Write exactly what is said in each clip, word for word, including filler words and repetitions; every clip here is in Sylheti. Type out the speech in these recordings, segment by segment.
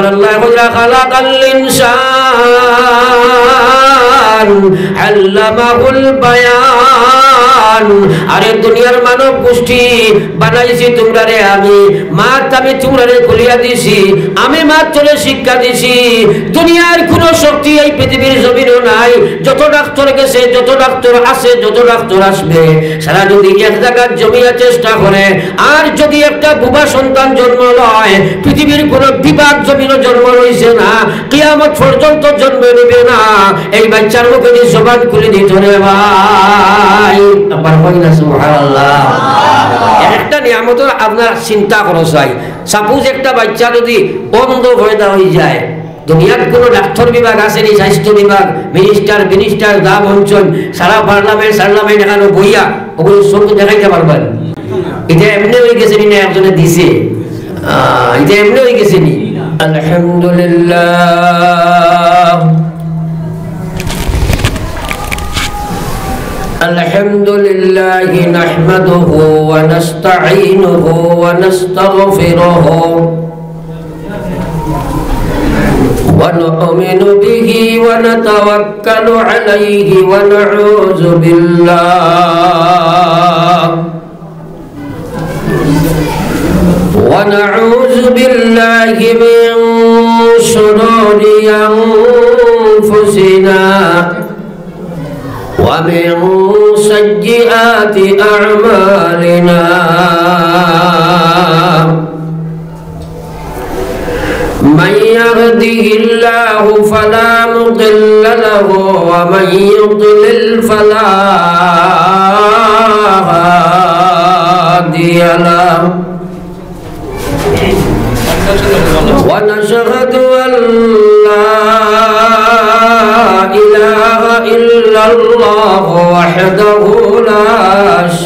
আল্লায় কইরা, "খালাকাল ইনসান আল্লামাহুল বায়ান।" আরে দুনিয়ার মানব গোষ্ঠী, বানাইছি তুমরারে আমি, মাত আমি তুমরারে খুলিয়া দিছি, আমি মাত তোরে শিক্ষা দিছি। দুনিয়ার কুনু শক্তি এই পৃথিবীর জমিনো নাই। যত ডাক্তার গেছে, যত ডাক্তার আছে, যত ডাক্তার আসবে, সারা যদি এক জাগাত জমিয়া চেষ্টা করে, আর যদি একটা বুবা সন্তান জন্ম লয়, পৃথিবীর কুনু বিভাগ জমিনো জন্ম লইছে না, কিয়ামত পর্যন্ত জন্ম নিবে না। এই বাচ্চার মুখে যে জবান খুলে দিত রে ভাই, আবার হয় না, সুবহানাল্লাহ। একটা নিয়ামতর আপনার চিন্তা করো চাই, সাপোজ একটা বাচ্চা যদি অন্ধ পয়দা হয়ে যায়, দুনিয়াত কুনু ডাক্তার বিভাগ আছে নি, স্বাস্থ্য বিভাগ, মিনিস্টার, মিনিস্টার, দা মঞ্চন, সারা পার্লামেন্ট, সার্লামেন্ট এখানো বইয়া, ওগুলো সব তো দেখাইতে পারবেন। ইটা এমনে হয়ে গেছে নি, না একজনে দিছে? আহ, ইটা এমনে হয়ে গেছে নি? আলহামদুলিল্লাহ। الحمد لله نحمده ونستعينه ونستغفره ونؤمن به ونتوكل عليه ونعوذ بالله، ونعوذ بالله من شرور أنفسنا ومن سيئات أعمالنا. من يهده الله فلا مضل له ومن يضلل فلا هادي له. ونشهد أن لا إله إلا الله وحده لا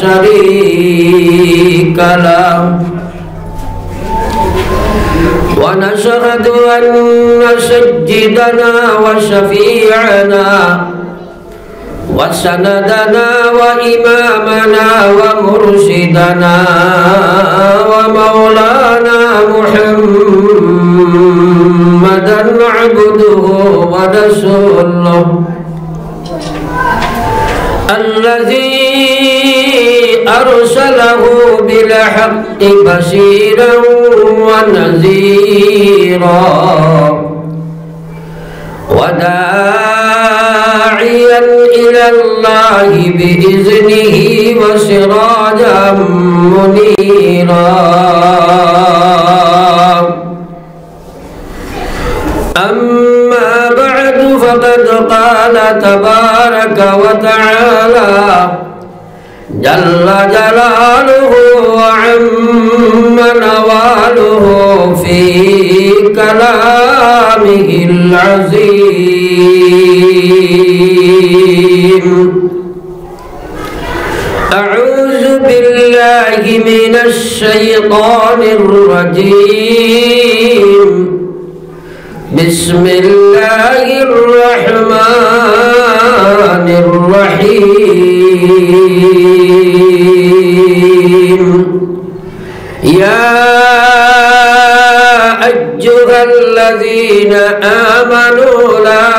شريك له. ونشهد أن سيدنا وشفيعنا وسندنا وإمامنا ومرشدنا ومولانا محمدا عبده ورسوله الذي أرسله بالحق بشيرا ونذيرا وداعيا إلى الله بإذنه وسراجا منيرا. أما بعد، فقد قال تبارك وتعالى جل جلاله وعم نواله في كلامه العظيم. أعوذ بالله من الشيطان الرجيم. بسم الله الرحمن الرحيم. يا أيها الذين آمنوا لا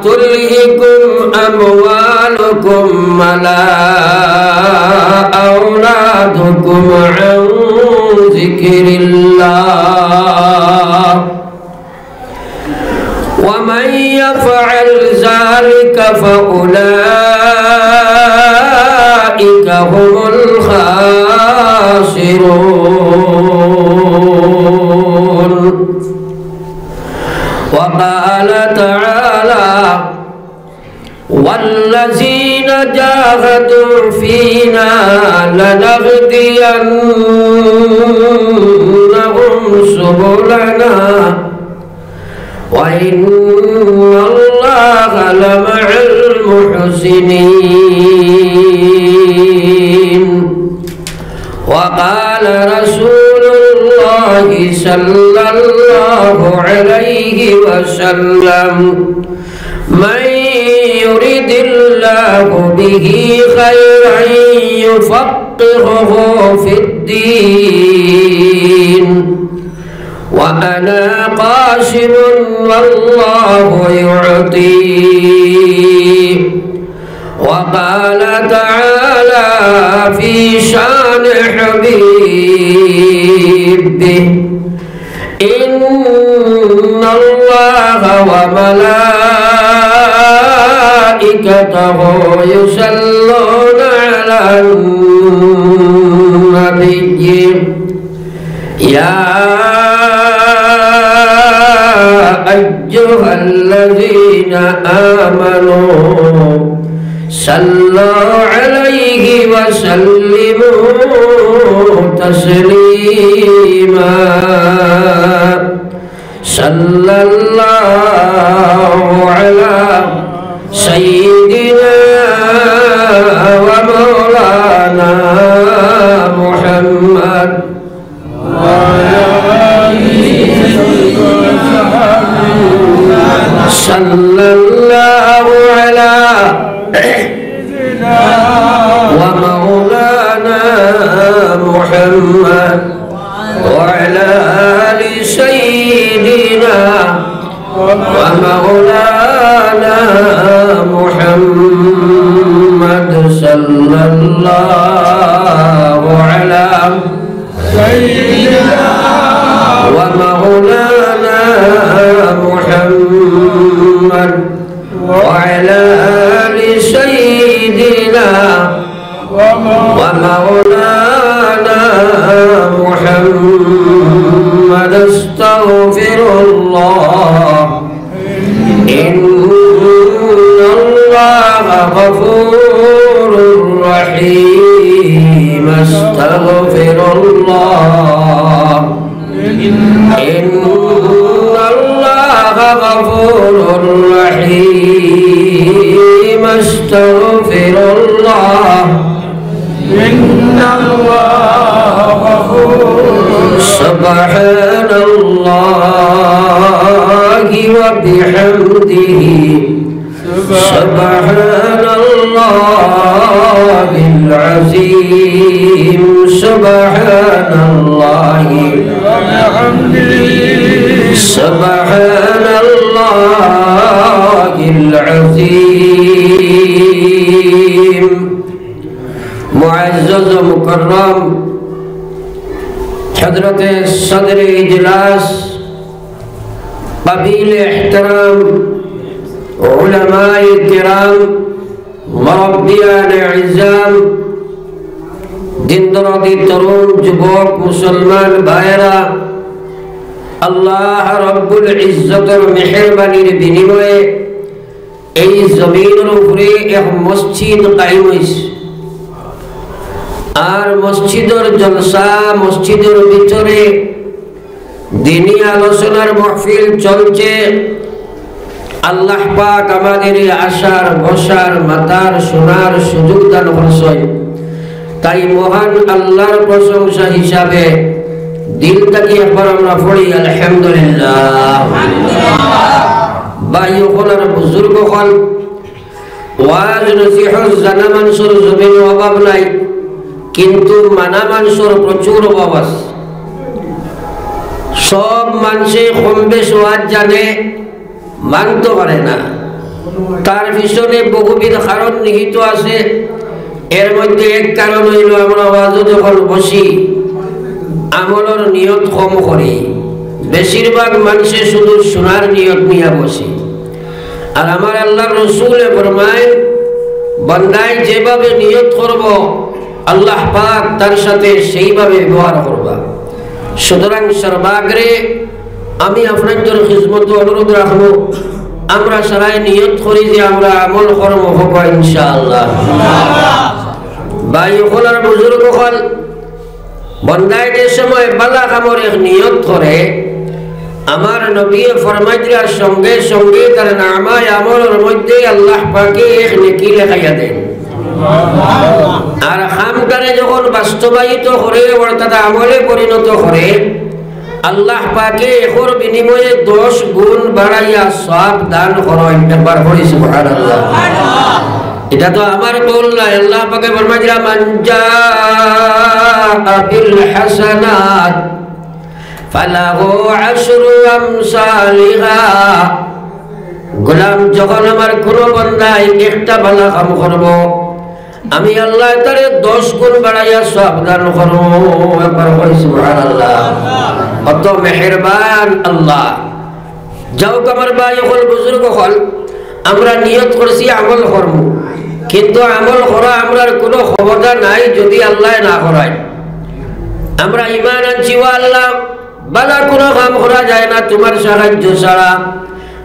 تلهكم أموالكم ولا أولادكم عن ذكر الله ومن يفعل ذلك فأولئك هم الخاسرون. وقال تعالى: والذين جاهدوا فينا لنهدينهم سبلنا وإن الله لمع المحسنين. وقال رسول الله صلى الله عليه وسلم: من يرد الله به خيرا يفقهه في الدين. وأنا قاسم والله يعطي. وقال تعالى في شان حبيبه: إن الله وملائكته يصلون على النبي، يا أيها الذين آمنوا صلوا عليه وسلموا تسليما. صلى الله على سيدنا ومولانا محمد. صلى الله على ومولانا محمد وعلى آل سيدنا ومولانا محمد، صلى الله على سيدنا ومولانا محمد وعلى آل سيدنا ومولانا محمد. أستغفر الله. إن الله غفور رحيم. أستغفر الله. إن الله غفور رحيم. أستغفر الله. إن الله غفور. سبحان الله وبحمده. سبحان الله العظيم. سبحان الله وبحمده. سبحان الله العظيم. معزز و مكرم حضرت صدر اجلاس، قابل احترام علماء کرام، مربیان عظام، দিন দরদি তরুণ যুবক মুসলমান ভাইয়েরা, আল্লাহ রব্বুল ইজ্জতর মেহেরবানির বিনিময়ে এই জমিনর উপরে এক মসজিদ কায়েম অইছে। আর মসজিদর জলসা, মসজিদর ভিতরে দিনি আলোচনার মাহফিল চলছে। আল্লাহ পাক আমাদের এই আসার, বসার, মাতার, শোনার সুযোগ দান করছইন। তাই মহান আল্লাহর প্রশংসা হিসাবে দিল থাকি একবার আমরা পড়ি আলহামদুলিল্লাহ। ভাই অকল আর বুজুর্গ অকল, ওয়াজ নসিহত জানা মানষর জমিনো অভাব নাই, কিন্তু মানা মানষর প্রচুর অভাব আছে। সব মানষে কম বেশ ওয়াজ জানে, মানতো পারে না। তার পিছনে বহুবিধ কারণ নিহিত আছে। এর মধ্যে এক কারণ অইলো আমরা ওয়াজো যখন বসি, আমলর নিয়ত কম করি। বেশিরভাগ মানষে শুধু শোনার নিয়ত নিয়া বসি। আর আমার আল্লাহর রসুলে ফরমায়, বান্দায় যেভাবে নিয়ত করবো, আল্লাহ পাক তার সাথে সেইভাবে ব্যবহার করবা। সুতরাং সর্বাগ্রে আমি আপনাইনতর খিজমতো অনুরোধ রাখমু, আমরা সারায় নিয়ত করি যে আমরা আমল করমু, কউক্কা ইনশাআল্লাহ। ভাই অকল আর বুজুর্গ অকল, বান্দায় যে সময় বালা কামর এক নিয়ত করে, আমার নবীয়ে ফরমাইতরা সঙ্গে সঙ্গে তার নামায়ে আমলর মধ্যে আল্লাহ পাকে এক নেকি লেখাইয়া দেইন। আর কামটারে যখন বাস্তবায়িত করে, অর্থাৎ আমলে পরিণত করে, আল্লাহ পাকে একর বিনিময়ে দশ গুণ বাড়াইয়া সওয়াব দান করইন। একবার পড়ি সুবহানাল্লাহ। ইটা তো আমার কওল নায়, আল্লাহ পাকে ফরমাইতরা, "মান জাআ বিল হাসানাত ফালাহু আশরু আমসালিহা। গোলাম, যখন আমার কুনু বন্দায় একটা ভালা কাম করবো, আমি আল্লায় তারে দশ গুণ বাড়াইয়া সওয়াব দান করমু। একবার কই সুবহানাল্লাহ। অত মেহেরবান আল্লাহ। যাউক আমার ভাই অকল, বুজুর্গ অকল, আমরা নিয়ত করছি আমল করমু, কিন্তু আমল করা আমরার কুনু ক্ষমতা নাই যদি আল্লায় না করায়। আমরা ইমান আনছি, "ও আল্লাহ, ভালা কুনু কাম করা যায় না তুমার সাহায্য ছাড়া,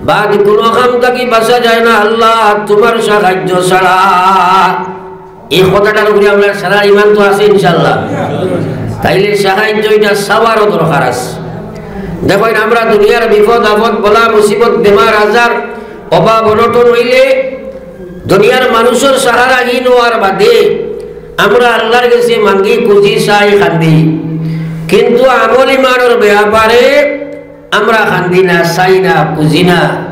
বাদ কুনু কাম থাকি বাঁচা যায় না আল্লাহ তুমার সাহায্য ছাড়া।" এই কথাটার উপরে আমরার সারা ইমান তো আছে ইনশাআল্লাহ। তাইলে সাহায্য ইটা চাওয়ারও দরকার আছে। দেখইন, আমরা দুনিয়ার বিপদ আপদ, বালা মুসিবত, বেমার আজার, অভাব অনটন অইলে দুনিয়ার মানুষর সাহারাহীন অওয়ার বাদে আমরা আল্লার গেছে মাঙ্গি, খুজি, চাই, কান্দি, কিন্তু আমল ইমানর বেয়াপারে আমরা কান্দি না, চাই না, খুজি না।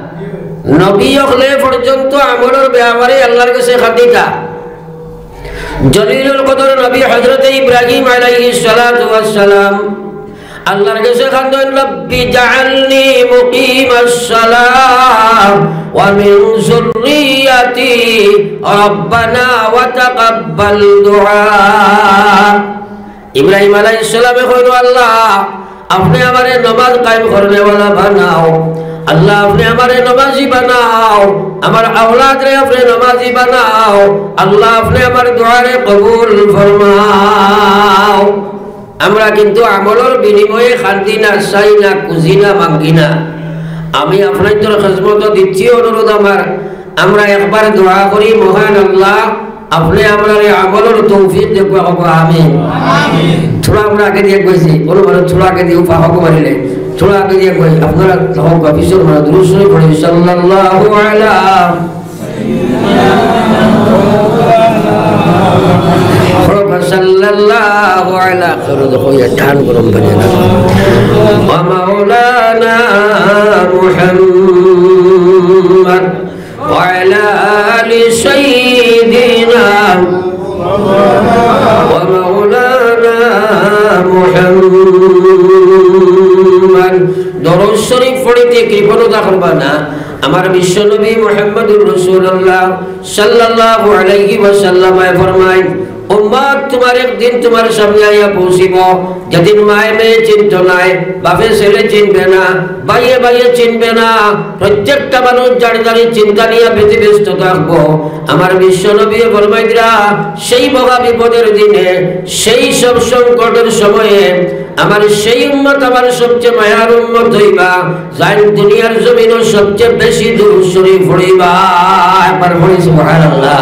নবী অকলে পর্যন্ত আমলর বেয়াপারে আল্লার গেছে কান্দিতা। জলিলুল কদর নবী হযরতে ইব্রাহিম আলাইহিস সালাতু ওয়াস সালাম আল্লার গেছে কান্দইন, "রব্বি জাআলনি মুকিমাস সালাহ ওয়া মিন যুররিয়াতি, রব্বানা ওয়া তাকাব্বাল দুআ।" ইব্রাহিম আলাইহিস সালামে কইন, "আল্লাহ, আপনে আমারে নমাজ কায়েম করনেওয়ালা বানাও। আল্লাহ, আপনে আমারে নমাজি বানাও। আমার আওলাদরে আপনে নমাজি বানাও। আল্লাহ, আপনে আমার দোয়ারে কবুল ফরমাও।" আমরা কিন্তু আমলর বিনিময়ে কান্দি না, চাই না, খুজি না, মাঙ্গি না। আমি আপনাইনতর খেজমতো দ্বিতীয় অনুরোধ আমার, আমরা একবার দোয়া করি, মহান আল্লাহ, আপনে আমরারে আমলর তৌফিক দেউক্কা, কউক্কা আমিন। থুড়া আমরা আগেদি আগুয়াইছি, বলো, বলো, থুড়া আগেদি উফা হক মারিলে, থুড়া আগেদি আগুয়াই, আপনারা হক বা পিছর মারা দুরূদ শরীফ পড়ি, সাল্লাল্লাহু আলা, পড়ো, সাল্লাল্লাহু আলা, করো, দেখো, ইয়া টান গরম বাজে না। ওয়া মাওলানা মুহাম্মদ। وعلى آل سيدنا ومولانا محمد। দরুদ শরীফ পড়িতে কৃপণতা করবা না। আমার বিশ্বনবী মুহাম্মদুর রাসূলুল্লাহ সাল্লাল্লাহু আলাইহি ওয়াসাল্লামে ফরমাইন, উম্মত, তুমার একদিন তুমার সামনে আইয়া পৌঁছিবো, যেদিন মায়ে মেয়ে চিনতো নায়, বাপে ছেলে চিনবে না, ভাইয়ে ভাইয়ে চিনবে না, প্রত্যেকটা মানুষ যার যার চিন্তা নিয়া ব্যতিব্যস্ত থাকবো। আমার বিশ্বনবী ফরমাইতরা, সেই মহা বিপদের দিনে, সেই সব সংকটের সময়ে আমার সেই উম্মত আমার সবচেয়ে মায়ার উম্মত অইবা, যাইন দুনিয়ার জমিনো সবচেয়ে বেশি দুরূদ শরীফ পড়িবা। একবার পড়ি সুবহানাল্লাহ।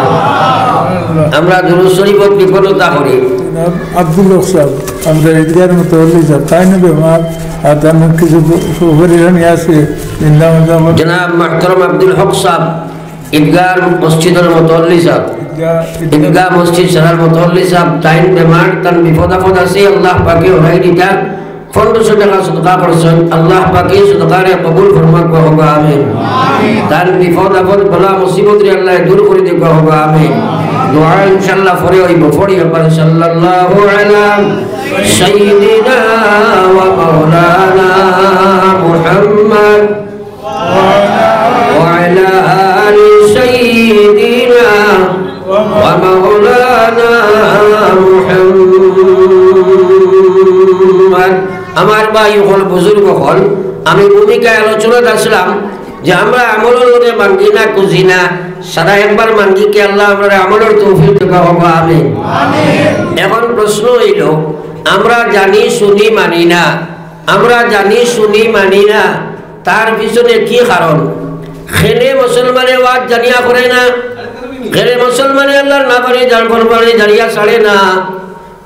আমরা দুরূদ শরীফো কৃপণতা করি। জনাব আব্দুল হক সাহেব, আমরা ঈদগাহর মুতওয়াল্লি সাহেব, তাইন বেমার, আর তান কিছু পরিজন আছে, জিন্দা মুর্দা। জনাব মুহতারাম আব্দুল হক সাহেব, ঈদগাহ মসজিদর মুতওয়াল্লি সাহেব, ঈদগাহ, ঈদগাহ। ঈদগাহ মসজিদ সারার মুতওয়াল্লি সাহেব, তাইন বেমার, তান বিপদ আপদ আছে, আল্লাহ পাকে ওরাই দিতা। পনেরোশো টাকা সদকা করছইন, আল্লাহ পাকে সদকারে কবুল ফরমাউক্কা, কউক্কা আমিন। তান বিপদ আপদ বালা মুসিবতরে আল্লায় দূর করি দেউক্কা, কউক্কা আমিন। দোয়া ইনশাআল্লাহ পরে অইবো, পড়ি একবার, সাল্লাল্লাহু আলা সাইয়্যিদিনা ওয়া মাওলানা মুহাম্মদ। وعلى آل سيدنا ومولانا محمد। আমার ভাই অকল, বুজুর্গ অকল, আমি ভূমিকায় আলোচনাত আছলাম যে আমরা আমলর লগে মাঙ্গি না, খুজি না, সারা একবার মাঙ্গি কি আল্লাহ আমরারে আমলর তৌফিক দেউক্কা, কউক্কা আমিন। এখন প্রশ্ন অইলো, আমরা জানি শুনি মানি না, আমরা জানি শুনি মানি না, তার পিছনে কি কারণ? কেনে মুসলমানে ওয়াজ জানিয়া করে না, কেনে মুসলমানে আল্লাহর নাফরমানি জান-, ফরমানি জানিয়া ছাড়ে না,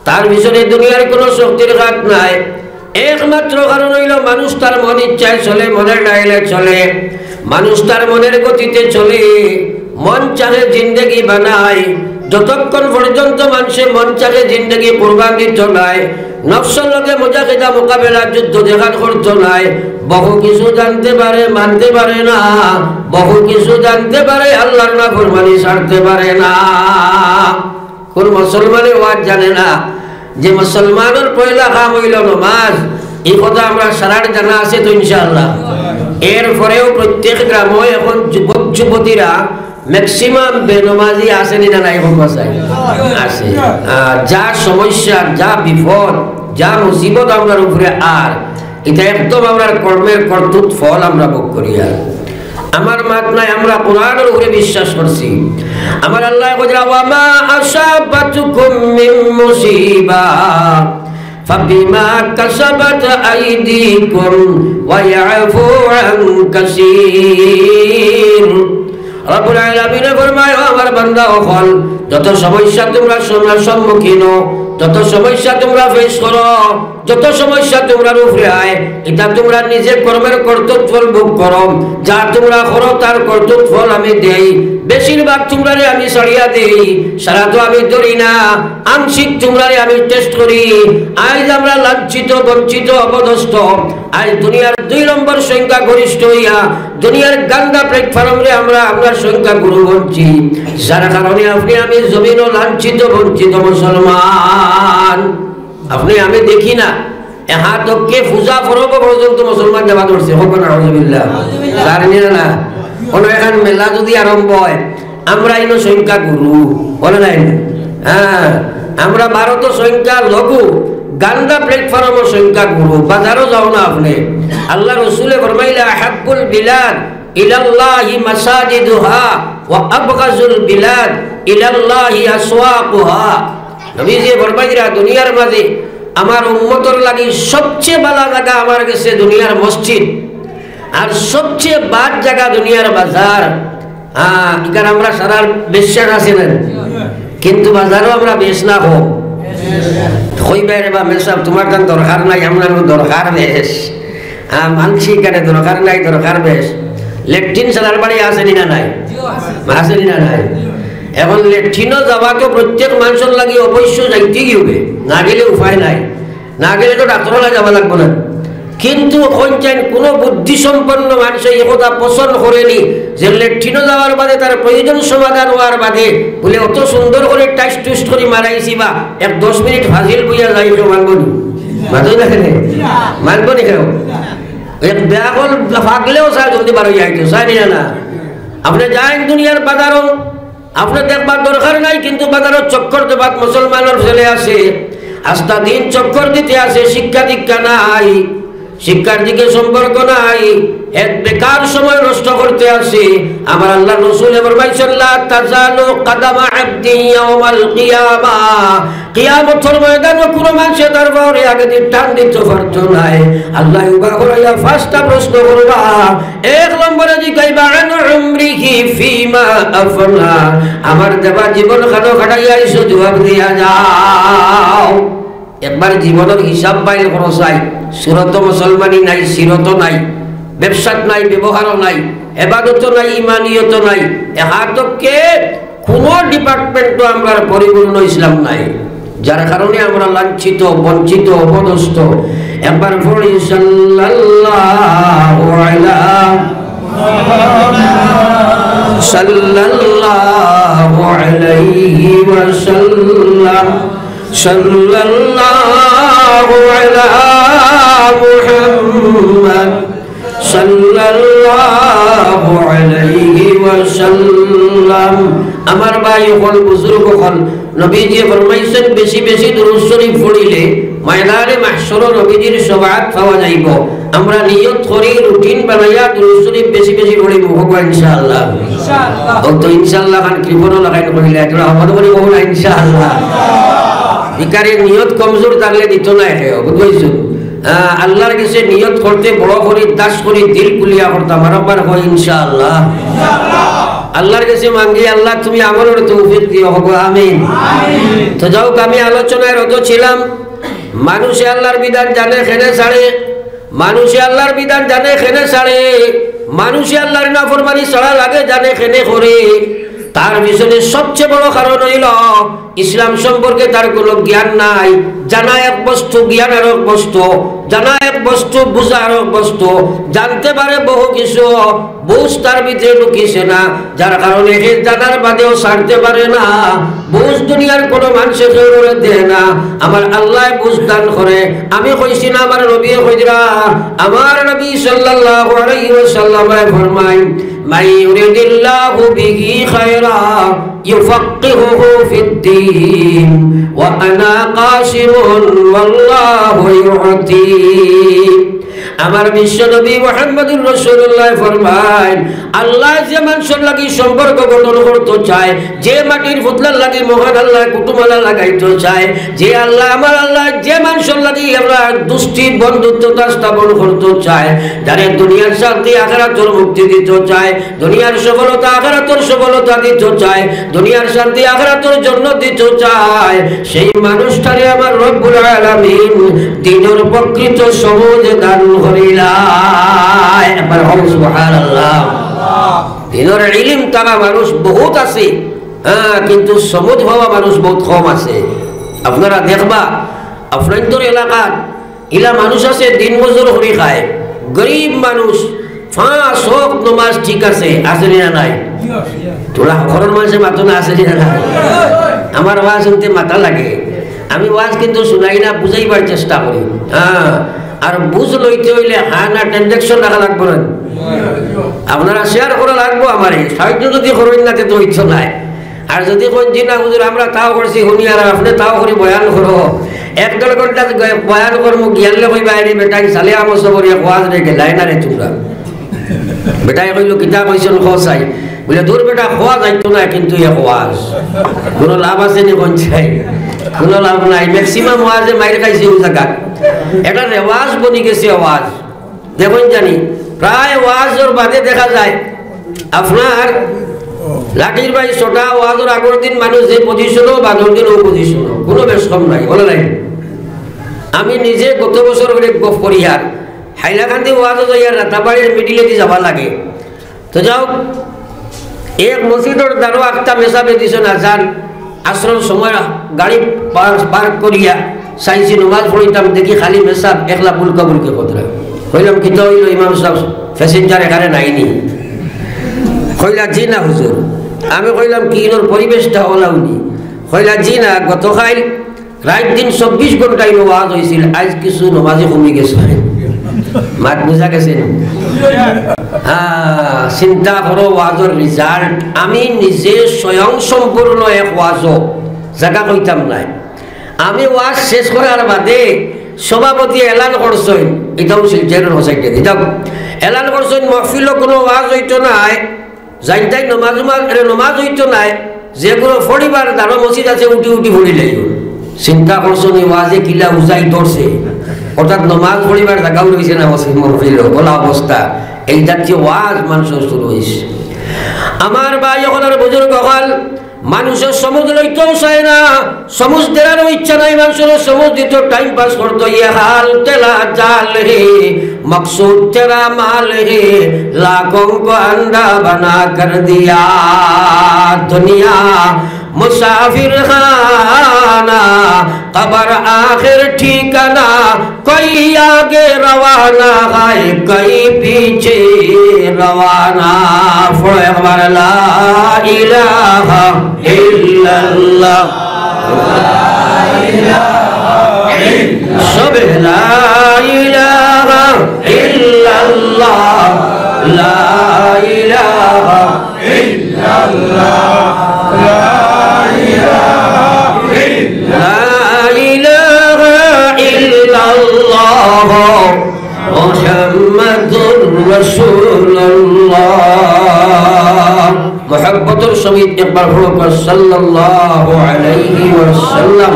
তার পিছনে দুনিয়ার কোনো শক্তির হাত নাই। একমাত্র কারণ অইলো মানুষ তার মন ইচ্ছায় চলে, মনের ডাইলে চলে, মানুষ তার মনের গতিতে চলে, মন চাহে জিন্দেগি বানায়। যতক্ষণ পর্যন্ত মানষে মন চাহে জিন্দেগি কুরবান দিতো নায়, নফসর লগে মুজাহিদা, মোকাবেলা, যুদ্ধ জেহাদ করতো নায়, বহু কিছু জানতে পারে, মানতে পারে না, বহু কিছু জানতে পারে, আল্লাহর নাফরমানি ছাড়তে পারে না। কোন মুসলমানে ওয়াজ জানে না যে মুসলমানর পয়লা কাম অইলো নমাজ, এই কথা আমরা সারার জানা আছে তো ইনশাআল্লাহ। এরপরেও প্রত্যেক গ্রামে এখন যুবক যুবতীরা ম্যাক্সিমাম বেনমাজি আছে নি না নাই, এখন বাসায় আছে। আহ, যা সমস্যা, যা বিপদ, যা মুসিবত আমরার উপরে, আর এটা একদম আমরার কর্মের কর্তৃত ফল আমরা ভোগ করি। আর আমার মাত নাই, আমরা কোরআনের উপরে বিশ্বাস করছি। আমার আল্লাহ কইরা, "ওয়া মা আসাবাতুকুম মিন মুসিবা ফাবিমা কাসাবাত আইদিকুম ওয়া ইয়াফু আন কাসীর।" রব্বুল আলামিনে ফরমায়, "ও আমার বান্দা অকল, যত সমস্যা তোমরা, তোমরা সম্মুখীন হও, যত সমস্যা তোমরা ফেস করো, যত সমস্যা তোমরার উপরে আয়, এটা তোমরা নিজে কর্মের কর্তৃত ফল ভোগ করো। যা তোমরা করো, তার কর্তৃত ফল আমি দেই। বেশিরভাগ তোমরারে আমি ছাড়িয়া দেই, সারা তো আমি ধরি না, আংশিক তোমরারে আমি টেস্ট করি।" আইজ আমরা লাঞ্ছিত, বঞ্চিত, অপদস্থ, আইজ দুনিয়ার দুই নম্বর সংখ্যাগরিষ্ঠ হইয়া দুনিয়ার গান্দা প্ল্যাটফর্মরে আমরা, আমরা সংখ্যাগুরু বনছি, যার কারণে আপনে আমি জমিনো লাঞ্ছিত, বঞ্চিত মুসলমান। আপনে আমি দেখি না, এ হাত অক্কে পূজা পরব পর্যন্ত মুসলমান যাবা ধরছে, হোক না, নাউজুবিল্লাহ। জানি না, না, কোনো এখন মেলা যদি আরম্ভ হয়, আমরা ইনো সংখ্যাগুরু, বলে নাই না? হ্যাঁ, আমরা ভারত সংখ্যা লঘু, গান্দা প্ল্যাটফর্ম সংখ্যাগুরু, বাজারও যাও না আপনে। আল্লাহ রসুলে ফরমাইলা, "আহাব্বুল বিলাদ ইলাল্লাহি মাসাজিদুহা ওয়া আবগাজুল বিলাদ ইলাল্লাহি আসওয়াকুহা।" নবীজি ফরমাইরা, দুনিয়ার মাঝে আমার উম্মতর লাগি সবচেয়ে ভালা জাগা আমার গেছে দুনিয়ার মসজিদ, আর সবচেয়ে বাদ জাগা দুনিয়ার বাজার। হ্যাঁ, ইকার আমরা সারার বিশ্বাস আছে না, কিন্তু বাজারও আমরা বেশ না হোক। কইবায় রে বা মেসাব, তোমার তান দরকার নাই, আমরা দরকার বেশ। হ্যাঁ, মানছি এখানে দরকার নাই, দরকার বেশ। লেট্রিন সারার বাড়ি আছে নি না নাই? আছে নি না নাই? এখন লেট্রিনও যাওয়া তো প্রত্যেক মানুষের লাগি অবশ্য যাইতেই হবে, না গেলে উপায় নাই, না গেলে তো ডাক্তারও যাওয়া লাগবো না। কিন্তু কোন চাইন কোনো বুদ্ধিসম্পন্ন মানুষে এই কথা পছন্দ করেনি যে লেট্রিনও যাওয়ার বাদে, তার প্রয়োজন সমাধান হওয়ার বাদে বলে অত সুন্দর করে টাইস টুইস করে মারাইছি বা এক দশ মিনিট ফাজিল বইয়া যাই, কেউ মানবো নি? মানবো না কেনে? মানবো নি কেউ? এক বেয়াকল পাগলেও চায় জলদি বার হইয়া আইতো, চায় নি না? আপনে যাইন দুনিয়ার বাজারও, আপনে দেখবার দরকার নাই, কিন্তু বাজারও চক্কর দেবাত মুসলমানের ছেলে আছে, আস্তা দিন চক্কর দিতে আছে, শিক্ষা দীক্ষা নাই, শিক্ষার দিকে সম্পর্ক নাই, এক বেকার সময় নষ্ট করতে আছে। আমার আল্লাহ রসুলে ফরমাইছেন, "লা তাজালু কাদামা আবদিন ইয়াউমাল কিয়ামা।" কিয়ামতর ময়দানো কোনো মানুষে তার পাওরে আগে দিয়ে টান দিতে পারতো নাই। আল্লাহ উবা করাইয়া পাঁচটা প্রশ্ন করবা। এক নম্বরে জিজ্ঞাইবা, "আন উমরিহি ফিমা আফনা।" আমার দেবা জীবন খানো খাটাইয়া আইছো, জবাব দিয়া যাও। একবার জীবনের হিসাব বাইর করো চাই। সুরত মুসলমানি নাই, সিরত নাই, ব্যবসাত নাই, ব্যবহারও নাই, এবাদতও নাই, ইমানিয়তও নাই। এহাতকে কোনো ডিপার্টমেন্টও আমরার পরিপূর্ণ ইসলাম নাই, যার কারণে আমরা লাঞ্ছিত, বঞ্চিত, অপদস্থ। একবার পড়ি, সাল্লাল্লাহু আলা, সাল্লাল্লাহু আলাইহি ওয়াসাল্লাম, সাল্লাল্লাহু আলা মুহাম্মদ, সাল্লাল্লাহু আলাইহি ওয়াসাল্লাম। আমার ভাই অকল, বুজুর্গ অকল, নবীজি ফরমাইছেন, বেশি বেশি দুরূদ শরীফ পড়িলে ময়দানে মাহশরো নবীজির শাফাআত পাওয়া যাইবো। আমরা নিয়ত করি, রুটিন বানাইয়া দুরূদ শরীফ বেশি বেশি পড়িমু, হোক ইনশাআল্লাহ। ইনশাআল্লাহ। ও তো ইনশাআল্লাহ খান কৃপণ লাগাইন কইলে, তোরা হবাদ করি কও না ইনশাআল্লাহ। ভিখারির নিয়ত কমজোর থাকলে দিত না একে, বুঝছো? হ্যাঁ, আল্লাহর কাছে নিয়ত করতে বড় করি, দাস করি, দিল খুলিয়া করতাম। আর একবার কই ইনশাআল্লাহ। আল্লাহর কাছে মাঙ্গি, "আল্লাহ, তুমি আমলর তৌফিক দিও", হোক আমিন। তো যাউক, আমি আলোচনায় রত ছিলাম, মানুষে আল্লাহর বিধান জানে কেনে ছাড়ে, মানুষে আল্লাহর বিধান জানে কেনে ছাড়ে, মানুষে আল্লাহর নাফরমানি ছাড়া লাগে জানে কেনে করে। তার পিছনে সবচেয়ে বড় কারণ অইলো ইসলাম সম্পর্কে তার কোনো জ্ঞান নাই। জানা এক বস্তু, জ্ঞান আরক বস্তু। জানা এক বস্তু, বুঝা আরক বস্তু। জানতে পারে বহু কিছু, বুঝ তার ভিতরে ঢুকিছে না, যার কারণে হে জানার বাদেও ছাড়তে পারে না। বুঝ দুনিয়ার কোনো মানষে কেউরে দেয় না। আমার আল্লায় বুঝ দান করে। আমি কইছি না, আমার নবীয়ে কইরা। আমার নবী সাল্লাল্লাহু আলাইহি ওয়াসাল্লামে ফরমাইন, من يرد الله به خيرا يفقهه في الدين وأنا قاسم والله يعطي. আমার বিশ্ব নবী মুহাম্মদুর রাসূলুল্লাহ ফরমাইন, আল্লায় যে মানষর লাগি সম্পর্ক গঠন করতো চায়, যে মাটির পুতলার লাগি মহান আল্লায় কুটুমালা লাগাইতো চায়, যে আল্লায়, আমার আল্লায় যে মানষর লাগি আমরা দুস্তি বন্ধুত্বতা স্থাপন করতো চায়, যারে দুনিয়ার শান্তি আখেরাতর মুক্তি দিতো চায়, দুনিয়ার সফলতা আখেরাতর সফলতা দিতো চায়, দুনিয়ার শান্তি আখেরাতর জন্য দিতো চায়, সেই মানুষটারে আমার রব্বুল আলামিন দ্বীনর প্রকৃত সমুজ দান করিলায়। একবার কও সুবহানাল্লাহ। দ্বীনর ইলিম থাকা মানুষ বহুত আছে, হ্যাঁ, কিন্তু সমুজ পাওয়া মানুষ বহুত কম আছে। আপনারা দেখবা, আপনাইনতর এলাকাত ইলা মানুষ আছে, দিন মজুর করি খায়, গরিব মানুষ, পাঁচ ওয়াক্ত নমাজ ঠিক আছে, আছে নি না নাই? তোরা ঘরর মাঝে মাতো না, আছে নি না নাই? আমার ওয়াজ হুনতে মাতা লাগে। আমি ওয়াজ কিন্তু হুনাই না, বুঝাইবার চেষ্টা করি। হ্যাঁ, আর বুঝ লইতে অইলে হ্যাঁ না ট্রানজ্যাকশন রাখা লাগবো না? আপনারা শেয়ার করা লাগবো আমারে, সাহায্য যদি করইন না, তে তো অইতো নায়। আর যদি কইন, "জি না হুজুর, আমরা তাও করছি, হুনি আর আপনে তাও করি বয়ান করো।" এক দেড় ঘন্টা যে বয়ান করমু, গিয়ালে কইবা, "আরে বেটা, ই সালে আমো সবর এক ওয়াজ রে গেলায় না রে তোমরা।" বেটায় কইলো, "কিতা কইছইন কও চাই?" বুলে, "দূর বেটা, কওয়া যাইতো না, কিন্তু এক ওয়াজ। কোনো লাভ আছে নি কইন চাই? কোনো লাভ নাই।" ম্যাক্সিমাম ওয়াজে মাইর খাইছে অউ জাগাত। একটা রেওয়াজ বনি গেছে ওয়াজ। দেখইন জানি, প্রায় ওয়াজর বাদে দেখা যায় আপনার লাঠির বাড়ি ছোটা, ওয়াজর আগর দিন মানুষ যে পজিশনো, বাদর দিন অউ পজিশনো, কোনো বেশ কম নাই, বলে নাই। আমি নিজে গত বছর অনেক গফ করি আর হাইলাকান্দি ওয়াজও যাই আর রাতাবাড়ির মিডিলেদি যাওয়া লাগে। তো যাও, এক মসজিদর দারো আখতা মেসাবে দিছইন আজান, আসরর সময় গাড়ি পার্ক, পার্ক করিয়া চাইছি নমাজ পড়িতাম, দেখি খালি মেসাব একলা বুলকা বুলকি কররা। কইলাম, "কিতা অইলো ইমাম সাব, প্যাসেঞ্জার এখানে নাইনি?" কইলা, "জি না হুজুর।" আমি কইলাম, "কি ইনোর পরিবেশটা অলাউনি?" কইলা, "জি না, গতকাইল রাইত দিন চব্বিশ ঘন্টা ইনো ওয়াজ অইছিল, আইজ কিছু নমাজি কমি গেছে।" মাত বুঝা গেছে নি? হ্যাঁ, চিন্তা করো ওয়াজর রেজাল্ট। আমি নিজে স্বয়ং সম্পূর্ণ এক ওয়াজও জাগা কইতাম নায়। আমি ওয়াজ শেষ করার বাদে সভাপতি এলান করছইন, ইটাও শিলচরের হোসাইটে দিতাম, এলান করছইন, "মহফিলো কোনো ওয়াজ অইতো নায়, যাইন তাইন নমাজ উমাজ, এরে নমাজ অইতো নায়, যেগুলো পড়িবার দারো মসজিদ আছে, উঠি উঠি পড়িলাইও।" চিন্তা করছো নি, ওয়াজে কিলা উজাই ধরছে, অর্থাৎ নমাজ পড়িবার জাগাও রইছে না মসজিদ মহফিলো, বলা অবস্থা। এই জাতীয় ওয়াজ মানষর শুরু অইছে। আমার ভাই অকল আর বুজুর্গ অকল, মানষর সমুজ লইতেও চায় না, সমুজ দেওয়ারও ইচ্ছা নাই, মানষর সমুজ দিত, টাইম পাস করতো। "ইয়ে হাল তেরা জাল হে, মকসুদ তেরা মাল হে, লাখোঁ কো আন্ডা বানা কর দিয়া। দুনিয়া মুসাফির খানা, কবর আখির ঠিকানা, কই আগে রওয়ানা হয়, কই পিছে রওয়ানা।" পড়ো একবার, লা ইলাহা ইল্লাল্লাহ। সবে লা ইলাহা ইল্লাল্লাহ, লা ইলাহা ইল্লাল্লাহ, লা ইলাহা ইল্লাল্লাহ, লা ইলাহা ইল্লাল্লাহ, মুহাম্মাদুর রাসূলুল্লাহ। মহব্বতর সহিত একবার পড়ো, সাল্লাল্লাহু আলাইহি ওয়াসাল্লাম।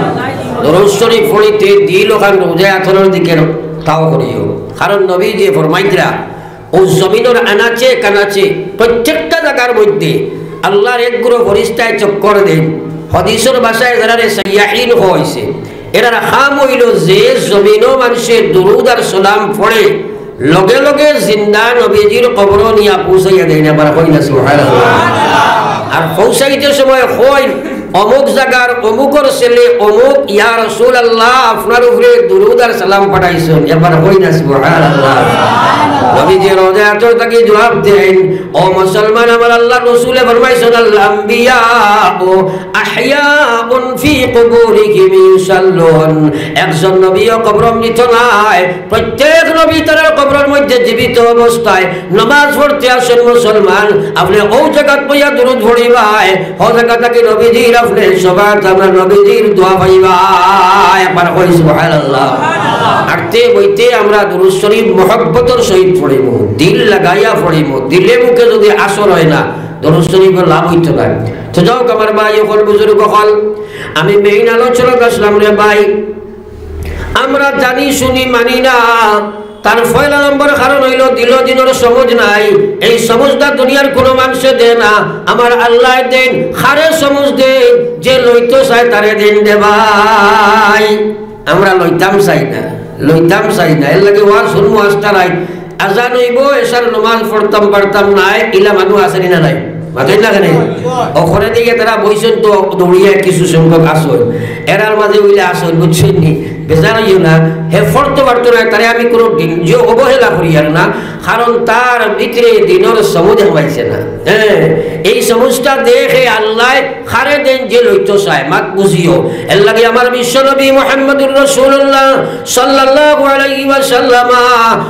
দরুদ শরীফ পড়িতে দিল খান রোজা আতরর দিকে তাও করিও, কারণ নবীজি ফরমাইতরা, অউ জমিনর আনাচে কানাচে প্রত্যেকটা জাগার মধ্যে আল্লাহর এক গুরু ফরিস্তায় চক্কর দেইন। হাদিসর ভাষায় যারারে সাইয়াহিন কওয়া অইছে, এরার কাম অইলো যে জমিনো মানষে দুরুদ আর সালাম পড়ে, লগে লগে জিন্দা নবীজির কবরো নিয়া পৌঁছাইয়া দেইন। আবার কইলা সুবহানাল্লাহ। আর পৌঁছাইতে সময় কইন, "অমুক জাগার অমুকর ছেলে অমুক, ইয়া রাসূলুল্লাহ, আপনার উপরে দুরুদ আর সালাম পাঠাইছইন।" একবার কইন না, "সুবহানাল্লাহ।" নবীজি রওজা আতহর থাকি জবাব দেইন, "ও মুসলমান, আমার আল্লাহর রসুলে ফরমাইছইন, আল আম্বিয়াউ আহইয়াউন ফি কুবুরিহিম ইউসাল্লুন।" একজন নবীও কবরো মৃত নায়, প্রত্যেক নবী তারার কবরর মধ্যে জীবিত অবস্থায় নমাজ পড়তে আছইন মুসলমান। আপনে অউ জাগাত বইয়া দুরুদ পড়িবায়, অউ জাগা থাকি নবীজির আপনে শাফাআত, আমরা নবীজির দোয়া পাইবায়। একবার কই সুবহানাল্লাহ। আটতে বইতে আমরা দুরুদ শরীফ মহব্বতর সহিত পড়িমু, দিল লাগাইয়া পড়িমু। দিলে মুখে যদি আসর অয় না, দুরুদ শরীফর লাভ অইতো নায়। তো যাউক আমার ভাই অকল, বুজুর্গ অকল, আমি main আলোচনাত আছলাম রে ভাই। আমরা জানি শুনি মানি না। তার পয়লা নম্বর কারণ অইলো দিলো দিনর সমুজ নাই। এই সমুজটা দুনিয়ার কুনু মানষে দেয় না। আমার আল্লায় দেইন, কারে সমুজ দেইন, যে লইতো চায় তারে দেইন রে ভাই। আমরা লইতাম চাই না, লইতাম চাই না। এরলাগি ওয়াজ হুনমু আস্তা রাইত। আজান অইবো, এশার নমাজ পড়তাম পারতাম নায়, ইলা মানুষ আছইন নি না নাই? মাতইন না কেনে? অখরে দিয়া তারা বইছইন তো দৌড়িয়া কিছু সংখ্যক আছইন। এরার মাঝে অইলে আছইন, বুঝছইন নি? বেজার অইও না। হে পড়তো পারতো নায়, তারে আমি কুনু দিন যে অবহেলা করিয়ার না, কারণ তার ভিতরে দিনর সমুজ হামাইছে না। হ্যাঁ, এই সমুজটা দেখে আল্লায় কারে দেইন যে লইতো চায়, মাত বুঝিও। এরলাগি আমার বিশ্বনবী মুহাম্মদুর রাসূলুল্লাহ সাল্লাল্লাহু আলাইহি ওয়াসাল্লাম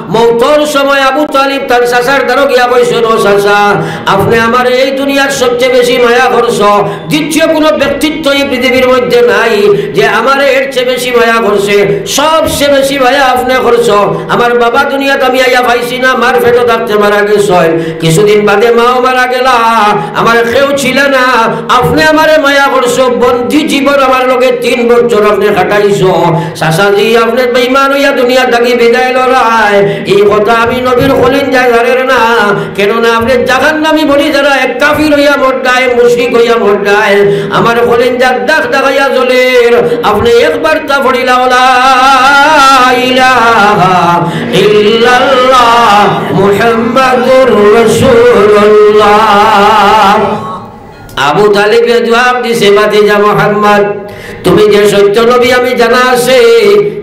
মউতর সময় আবু তালিব তার চাচার দ্বারো গিয়া কইছইন, "ও চাচা, আপনে আমারে এই দুনিয়ার সবচেয়ে বেশি মায়া করছো, দ্বিতীয় কুনু ব্যক্তিত্ব এই পৃথিবীর মধ্যে নাই যে আমারে এর চেয়ে বেশি মায়া করছে, সবচেয়ে বেশি মায়া আপনে করছো। আমার বাবা দুনিয়াত আমি আইয়া পাইছি না, মার পেটো থাকতে মারা গেছইন, কিছুদিন বাদে মাও মারা গেলা, আমার কেউ ছিল না, আপনে আমারে মায়া করছো, বন্দি জীবন আমার লগে তিন বছর আপনে কাটাইছো।" চাচাজি, আপনে বেঈমান অইয়া দুনিয়া থাকি বিদায় লইরায়, এই কথা আমি নবীর কলিজায় জারের না, কেননা আপনে জাহান্নামী বনি যারা এক কাফির অইয়া মররায়, মুশরিক অইয়া মররায়, আমার কলিজার দাগ দাগাইয়া জ্বলের। আপনে একবার তা পড়িলা, লা ইলাহা ইল্লাল্লাহ মুহাম্মাদুর রাসূলুল্লাহ। আবু তালিবে জবাব দিছে, "ভাতিজা মুহাম্মদ, তুমি যে সত্য নবী আমি জানা আছে,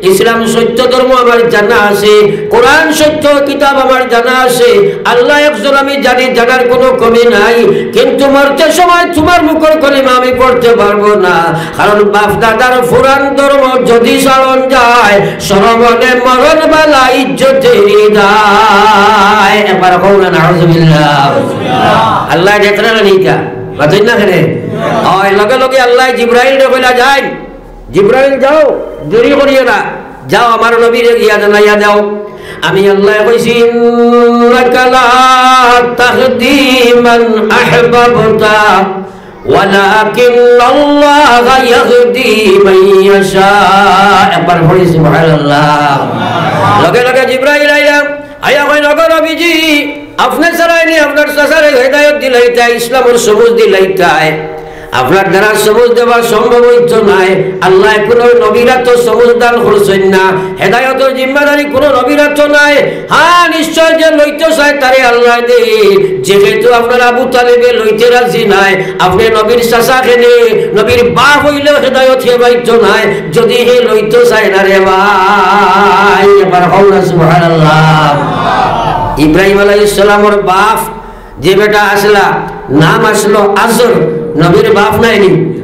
ইসলাম সত্য ধর্ম আমার জানা আছে, কোরআন সত্য কিতাব আমার জানা আছে, আল্লাহ একজন আমি জানি, জানার কুনু কমি নাই, কিন্তু মরতে সময় তুমার মুখর কলিমা আমি পড়তে পারবো না, কারণ বাপ দাদার পুরান ধর্ম যদি ছাড়ন যায়, শরমে মরন বালা ইজ্জতে দায়।" একবার কও না, নাউজুবিল্লাহ। আল্লাহ দেখরা না নিতা? মাতইন না কেনে? অয়, লগে লগে আল্লায় জিব্রাইলরে কইলা, "যাইন, জিব্রাইল যাও, দেরি করিও না, যাও আমার নবীরে গিয়া জানাইয়া দাও।" আমি আল্লায় কইছি, "ইন্নাকা লা তাহদি মান আহবাবতা ওয়ালাকিন্নাল্লাহা ইয়াহদি মান ইয়াশা।" একবার পড়ি সুবহানাল্লাহ। লগে লগে জিব্রাইল আইলা, আইয়া কইন, "ওগো নবীজি, আপনে ছাড়া নি আপনার চাচারে হেদায়ত দিলাইতা, ইসলামর সমুজ দিলাইতা, আপনার দ্বারা সমুজ দেওয়া সম্ভব অইতো নায়। আল্লায় কুনু নবীর আতো সমুজ দান করছইন না, হেদায়তর জিম্মাদারি কুনু নবীর আতো নাই। হ্যাঁ, নিশ্চয় যে লইতো চায় তারে আল্লায় দেইন। যেহেতু আপনার আবু তালিবে লইতে রাজি নায়, আপনে নবীর চাচা কেনে, নবীর বাপ অইলেও হেদায়ত হে পাইতো নায়, যদি হে লইতো চায় না রে ভাই।" একবার কও না সুবহানাল্লাহ। ইব্রাহিম আলাইহিস সালামর বাপ যে বেটা আছলা, নাম আছলো আজর, নবীর বাপ নায় নি?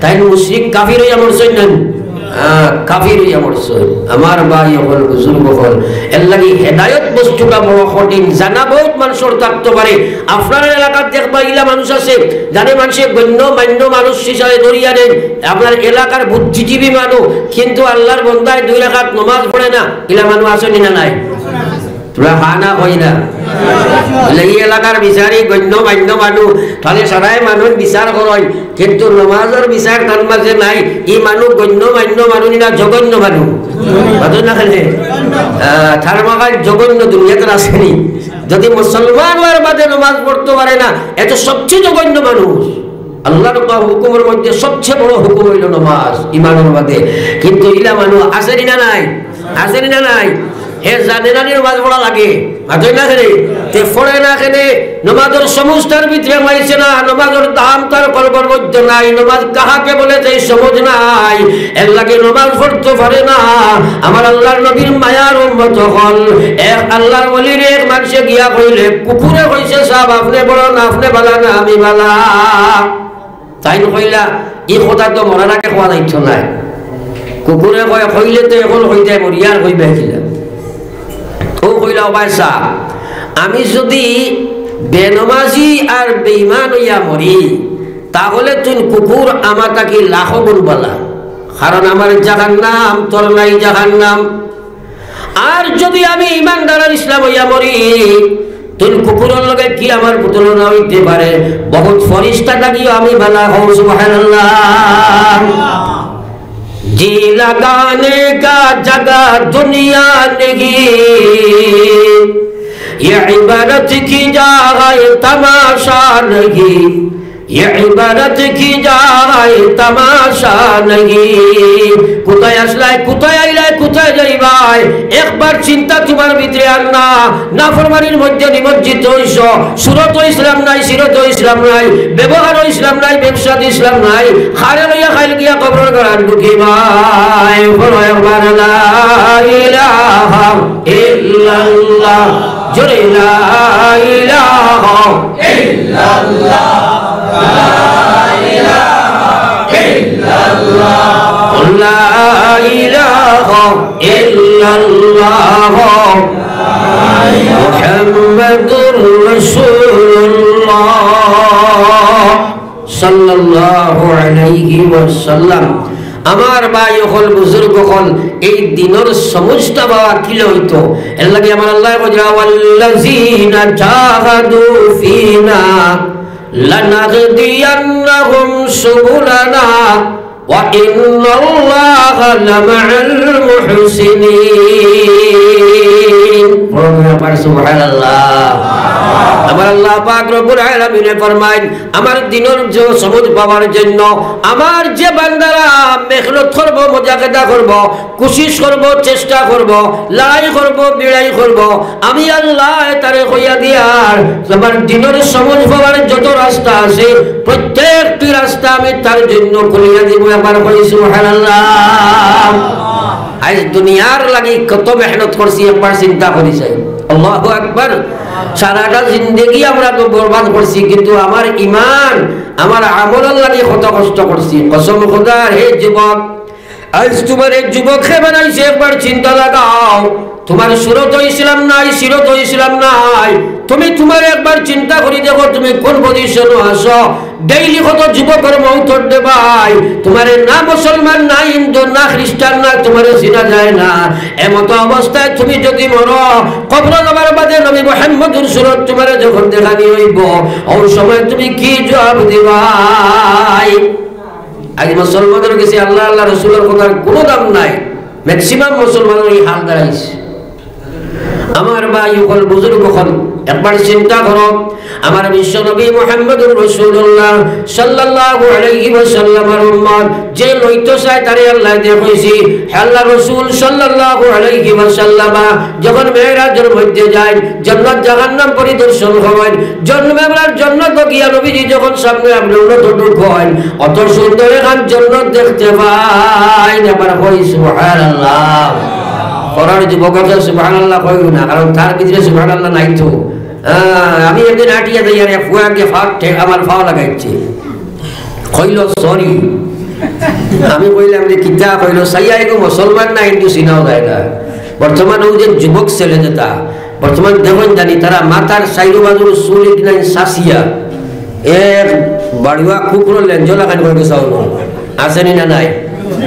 তাইন মুশরিক কাফির অইয়া মরছইন না নি? হ্যাঁ, কাফির অইয়া মরছইন। আমার ভাই অকল, বুজুর্গ অকল, এরলাগি হেদায়ত বস্তুটা বড় কঠিন। জানা বউত মানষর থাকতো পারে। আপনার এলাকাত দেখবা ইলা মানুষ আছে, যারে মানষে গণ্য মান্য মানুষ হিসাবে ধরিয়া নেইন, আপনার এলাকার বুদ্ধিজীবী মানুষ, কিন্তু আল্লার বন্দায় দুই রাকাত নমাজ পড়ে না, ইলা মানুষ আছে নি না নাই? তুমরা হা না কই না? বলে, "ই এলাকার বিচারি গণ্য মান্য মানুষ, তাইলে সারাই মানুষ বিচার করইন, কিন্তু নমাজর বিচার তার মাঝে নাই। ই মানুষ গণ্য মান্য মানুষ নি না, জঘন্য মানুষ।" মাতইন না কেনে? আহ, তার মাঝে জঘন্য দুনিয়াত আছে নি? যদি মুসলমান অওয়ার বাদে নমাজ পড়তো পারে না, এ তো সবচেয়ে জঘন্য মানুষ। আল্লার হুকুমর মধ্যে সবচেয়ে বড় হুকুম অইলো নমাজ, ইমানর বাদে। কিন্তু ইলা মানুষ আছে নি না নাই? আছে নি না নাই? হে জানে না নি নমাজ পড়া লাগে? মাতইন না কেনে? তে পড়ে না কেনে? নমাজর সমুজ তার ভিতরে মাইছে না, নমাজর দাম তার কলবর মধ্যে নাই, নমাজ কাহাকে বলে তাই সমুজ নাই, এর লাগি নমাজ পড়তো পারে না। আমার আল্লার নবীর মায়ার উম্মত অকল, এক আল্লার ওলিরে এক মানষে গিয়া কইলে, কুকুরে কইছে, "সাব, আপনে বড় না, আপনে বালা না, আমি বালা।" তাইন কইলা, "ই কথা তো মরার আগে কওয়া যাইতো নায়।" কুকুরে কয়, "কইলে তো অখন কইতায়, মরিয়া আর কইবায় কিলা?" অউ কইলা, "ও ভাই সাব, আমি যুদি বেনমাজি আর বেইমান অইয়া মরি, তাহলে তুইন কুকুর আমার থাকি লাখো গুণ বালা, কারণ আমার জাহান্নাম, তোর নাই জাহান্নাম।" আর যুদি আমি ইমানদার আর ইসলাম অইয়া মরি, তুইন কুকুরর লগে কি আমার তুলনা অইতে পারে? বহুত ফিরিস্তা থাকিও আমি বালা, কও সুবহানাল্লাহ। "জি লাগানে কা জাগা দুনিয়া নেহি, ইয়ে ইবারত কি জাগায়ে তামাশা নেহি।" ইয়ে ইবারত কি জাগায়ে তামাশা নেহি। কুতায় আছলায়, কুতায় আইলায়, কুতায় যাইবায়, একবার চিন্তা তুমার ভিতরে আর না। নাফরমানির মধ্যে নিমজ্জিত অইছো, সুরতো ইসলাম নাই, সিরতো ইসলাম নাই, ব্যবহারো ইসলাম নাই, ব্যবসাত ইসলাম নাই, কারে লইয়া কাইল গিয়া কবরর গাড়াত ঢুকিবায়। বলো একবার লা ইলাহা ইল্লাল্লাহ, জোরে লা ইলাহা ইল্লাল্লাহ, লা ইলাহা ইল্লাল্লাহ, লা ইলাহা ইল্লাল্লাহ, মুহাম্মাদুর রাসূলুল্লাহ। সাল্লাল্লাহু আলাইহি ওয়াসাল্লাম। আমার ভাই অকল, বুজুর্গ অকল, এই দিনর সমুজটা বাবা কিলা অইতো? এর লাগি আমার আল্লায় কইরা, "ওয়াল্লাযীনা জাহাদু ফীনা লানাহদিয়ান্নাহুম সুবুলানা ওয়া ইন্নাল্লাহা লামাআল মুহসিনিন।" পড়ুন একবার সুবহানাল্লাহ। আমার আল্লাহ পাক রব্বুল আলামিনে ফরমাইন, আমার দিনর যে সবুজ পাওয়ার জন্য আমার যে বান্দারা মেহনত করবো, মুজাহেদা করবো, কুশিশ করবো, চেষ্টা করবো, লড়াই করবো, বিড়াই করবো, আমি আল্লায় তারে কইয়া দিয়ার, আমার দিনর সবুজ পাওয়ার যত রাস্তা আছে, প্রত্যেকটি রাস্তা আমি তার জন্য খুলিয়া দিমু। একবার কই সুবহানাল্লাহ। আইজ দুনিয়ার লাগি কত মেহনত করছি, একবার চিন্তা করি চাই। আল্লাহু আকবার। সারাটা জিন্দেগি আমরা তো বরবাদ করছি, কিন্তু আমার ইমান, আমার আমলর লাগি কত কষ্ট করছি। কসম খোদার, হে যুবক, আইজ তুমারে যুবক কে বানাইছে, একবার চিন্তা লাগাও। তুমার সুরতো ইসলাম নাই, সিরতো ইসলাম নাই। তুমি তুমারে একবার চিন্তা করি দেখো, তুমি কোন পজিশনো আছো। ডেইলি কত যুবকর মউত অর রে ভাই, তুমারে না মুসলমান, না হিন্দু, না খ্রিস্টান, না তুমারে চিনা যায় না। এমতো অবস্থায় তুমি যুদি মরো, কবরো যাবার বাদে নবী মুহাম্মদুর সুরত তুমারে যখন দেখানি অইবো, অউ সময় তুমি কি জুয়াব দিবায়? আইজ মুসলমানর গেছে আল্লাহ, আল্লাহ রসুলর কথার কুনু দাম নাই। ম্যাক্সিমাম মুসলমানর ই হাল দাঁড়াইছে। আমার ভাই অকল, বুজুর্গ অকল, একবার চিন্তা করো, আমার বিশ্ব নবী মুহাম্মদুর রাসূলুল্লাহ সাল্লাল্লাহু আলাইহি ওয়াসাল্লামর উম্মত যে লইতো চায়, তারে আল্লায় দেখইছি। আল্লাহ রসুল সাল্লাল্লাহু আলাইহি ওয়াসাল্লাম যখন মেরাজর মধ্যে যাইন, জন্নত জাহান্নাম পরিদর্শন করইন, জন্ম আমরা জন্নত গিয়া নবীজি যখন সামনে আপনে উন্নত ঢুকইন, অত সুন্দর এখান জন্নত দেখতে পাইন। আবার কই সুবহানাল্লাহ। করার যুবক অকল সুবহানাল্লাহ কইও না, কারণ তার ভিতরে সুবহানাল্লাহ নাই তো। আহ, আমি একদিন আটিয়া যাইয়ার এক ফুয়া গিয়া ফাট ঠে-, আমার ফাও লাগাইছে। কইল, "সরি।" আমি কইলাম যে, "কিতা?" কইল, "চাইয়া এগু মুসলমান না হিন্দু চিনাও যায় না।" বর্তমান অউ যে যুবক ছেলে যেটা, বর্তমান দেখইন জানি তারা মাথার চাইরো বাজুর চুল ইগনাইন চাচিয়া, এক বাড়ুয়া কুকুরর লেঞ্জ লাখান করি চাউল। আছে নি না নাই?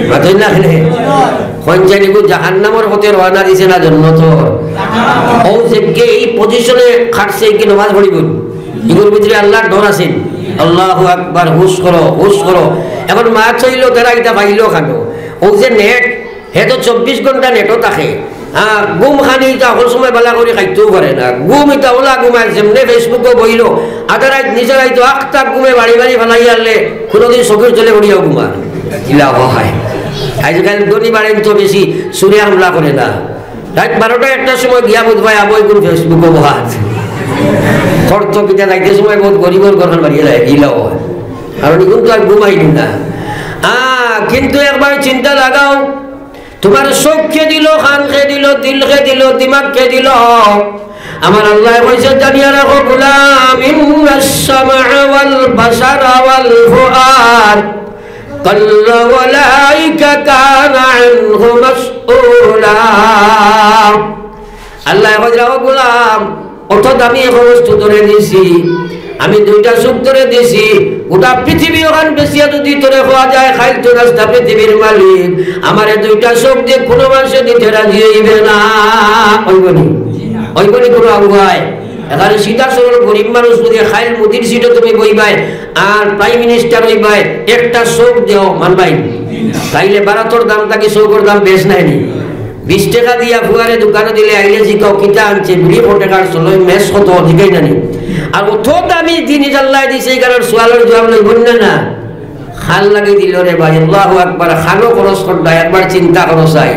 মাতইন না কেনে? কইন চাইন ইগু জাহান্নামর পথে রওয়ানা দিছে না জন্নতর? অউ যে কে এই পজিশনে খাটছে, কি নমাজ পড়িবো? ইগুর ভিতরে আল্লাহর ডর আছে। আল্লাহু আকবার, হুশ করো, হুশ করো। এখন মাত অইলো, তারা ইটা পাইলো কানো? অউ যে নেট, হে তো চব্বিশ ঘন্টা নেটো থাকে। হ্যাঁ, ঘুম খানি ইতা হকল সময় বালা করি খাইতেও পারে না। ঘুম ইতা ওলা ঘুমায়, যেমনে Facebook-ও বইলো, আধা রাইত নিজে রাইতো আখতা ঘুমে বাড়ি বাড়ি ফালাই আনলে, কোনোদিন চকুর তলে উড়িয়াও ঘুমার। ইলা হয়। আজকাল ধনী বাড়ির তো বেশি চুরে হামলা করে না। রাইত বারোটা একটার সময় গিয়া বুঝবায় আবো ইগুন Facebook-ও বহাত। খরচ পিঠা যাইতে সময় বউত গরিবর ঘরখান বাড়িয়ে যায়, ইলাও হয়। কারণ ইগুন তো আর ঘুমাইনি না। আ, কিন্তু একবার চিন্তা লাগাও, তুমার চউখ কে দিল, কান কে দিল, দিল কে দিল, দিমাগ কে দিল? আমার আল্লায় কইছে, জানিয়া রাখো গোলাম, ইন্নাস সামআ ওয়াল বাসারা ওয়াল ফুআদ কুল্লু উলাইকা কানা আনহু মাসউলা। আল্লায় কইরা, ও গোলাম, অত দামি এক বস্তু তোরে দিছি, আমি দুইটা চউখ তোরে দিছি, গোটা পৃথিবী অখান বেচিয়া যদি তোরে কওয়া যায়, কাইল তুই আস্তা পৃথিবীর মালিক, আমারে দুইটা চউখ দিয়া কুনু মানষে দিতে রাজি অইবে না। অইবো নি? অইবো নি কুনু আগুয়ায়? এখানে সিধা সরল গরিব মানুষ যদি কাইল মোদির সিটো তুমি বইবায় আর প্রাইম মিনিস্টার অইবায়, একটা চউখ দেও, মানবায়? তাইলে ভারতর দাম থাকি চউখর দাম বেশ নায় নি? বিশ টেকা দিয়া ফুয়ারে দোকানো দিলে আইলে জিকাও, "কিতা আনছে?" "বিড়ি কত টেকার চলো, মেস কত?" জিকাই নানি। আর অত দামি জিনিস আল্লায় দিছে, এই কারণে সোয়ালর জবাব লইবো না, না? খাল লাগি দিল রে ভাই, আল্লাহু আকবার, খানো খরচ করবা, একবার চিন্তা করো চাই।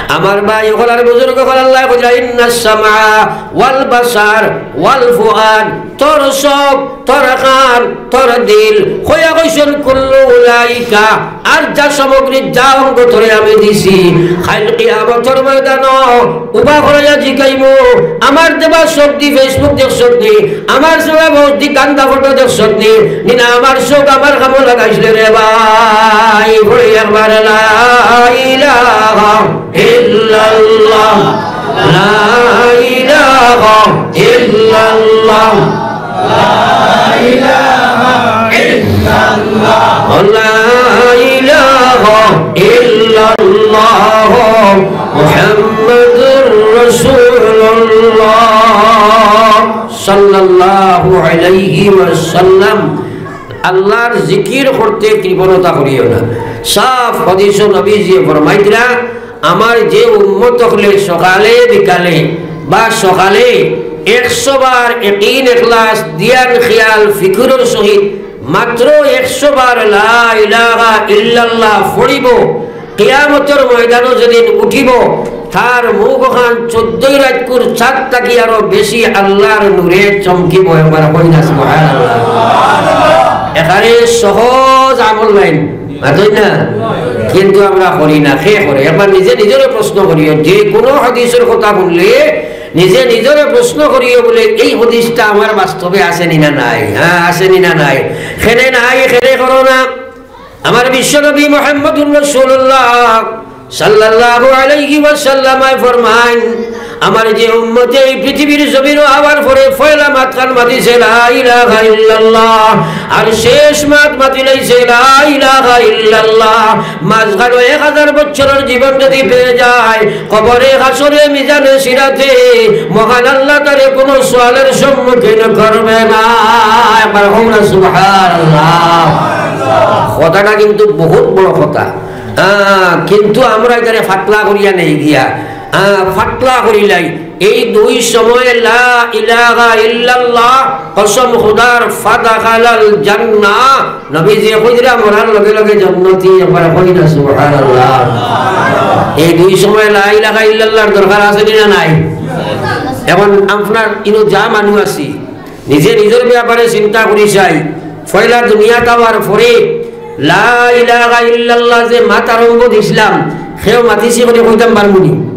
আমার ভাই অকল আর বুজুর্গ অকল, আল্লায় কইরা, "ইন্নাস সামআ ওয়াল বাসার ওয়াল ফুআদ", তোর চউখ, তোর কান, তোর দিল, কইয়া কইছইন, "কুল্লু উলাইকা", আর যা সামগ্রী, যা অঙ্গ তোরে আমি দিছি, কাইল কিয়ামতর ময়দানো উবা করাইয়া জিকাইমু, "আমার দেবা চউখ দি Facebook দেখছত নি? আমার দেবা বউত দি গান্দা ফটো দেখছত নি? নি না আমার চউখ আমার কামো লাগাইছলে রে ভাই?" পড়ি একবার, লা ইলাহা ইল্লাল্লাহ, লা ইলাহা ইল্লাল্লাহ, লা ইলাহা ইল্লাল্লাহ, লা ইলাহা ইল্লাল্লাহ, মুহাম্মাদুর রাসূলুল্লাহ সাল্লাল্লাহু আলাইহি ওয়াসাল্লাম। আল্লাহর জিকির করতে কৃপণতা করিও না। সাফ হাদিসো নবীজিয়ে ফরমাইতরা, আমার যে উম্মত অকলে সকালে বিকালে বা সকালে একশো বার একিন এখলাস দিয়ান খিয়াল ফিকুরর সহিত মাত্র একশো বার লা ইলাহা ইল্লাল্লাহ পড়িবো, কিয়ামতর ময়দানো যেদিন উঠিবো, তার মুখ অখান চৌদ্দই রাইতকুর চাঁদ থাকি আরো বেশি আল্লাহর নূরে চমকিবো। একবার কই না সুবহানাল্লাহ। এখানে সহজ আমল নায়, মাতইন না? কিন্তু আমরা করি না, কে করে? একবার নিজে নিজরে প্রশ্ন করিও, যে কোনো হাদিসর কথা হুনলে নিজে নিজরে প্রশ্ন করিও বুলে, "এই হাদিসটা আমার বাস্তবে আছে নি না নাই?" হ্যাঁ, আছে নি না নাই? কেনে নাই, কেনে করো না? আমার বিশ্বনবী মুহাম্মদুর রাসূলুল্লাহ সাল্লাল্লাহু আলাইহি ওয়াসাল্লামে ফরমাইন, আমার যে উম্মতে এই পৃথিবীর জমিনো আওয়ার পরে পয়লা মাতখান মাতিছে লা ইলাহা ইল্লাল্লাহ, আর শেষ মাত মাতিলাইছে লা ইলাহা ইল্লাল্লাহ, মাঝখানো এক হাজার বছরর জীবন যদি পেয়ে যায়, কবরে, হাশরে, মিজানে সিরাতে মহান আল্লাহ তারে কোনো সওয়ালর সম্মুখীন করবে না। একবার কও না সুবহানাল্লাহ। কথাটা কিন্তু বহুত বড় কথা। আহ, কিন্তু আমরা ইতারে ফাতলা করিয়া নেই গিয়া, আহ, ফাতলা করিলাই। এই দুই সময়ে লা ইলাহা ইল্লাল্লাহ, কসম খুদার, ফাদাখালাল জান্নাহ, নবীজি কইরা মরার লগে লগে জন্নতি। একবার কই না সুবহানাল্লাহ। এই দুই সময়ে লা ইলাহা ইল্লাল্লাহর দরকার আছে নি না নাই? এখন আপনার ইনো যা মানুষ আছি, নিজে নিজর ব্যাপারে চিন্তা করি চাই। পয়লা দুনিয়াত আওয়ার পরে লা ইলাহা ইল্লাল্লাহ যে মাত আরম্ভ দিছলাম, কেউ মাতিছি করি কইতাম পারমু নি?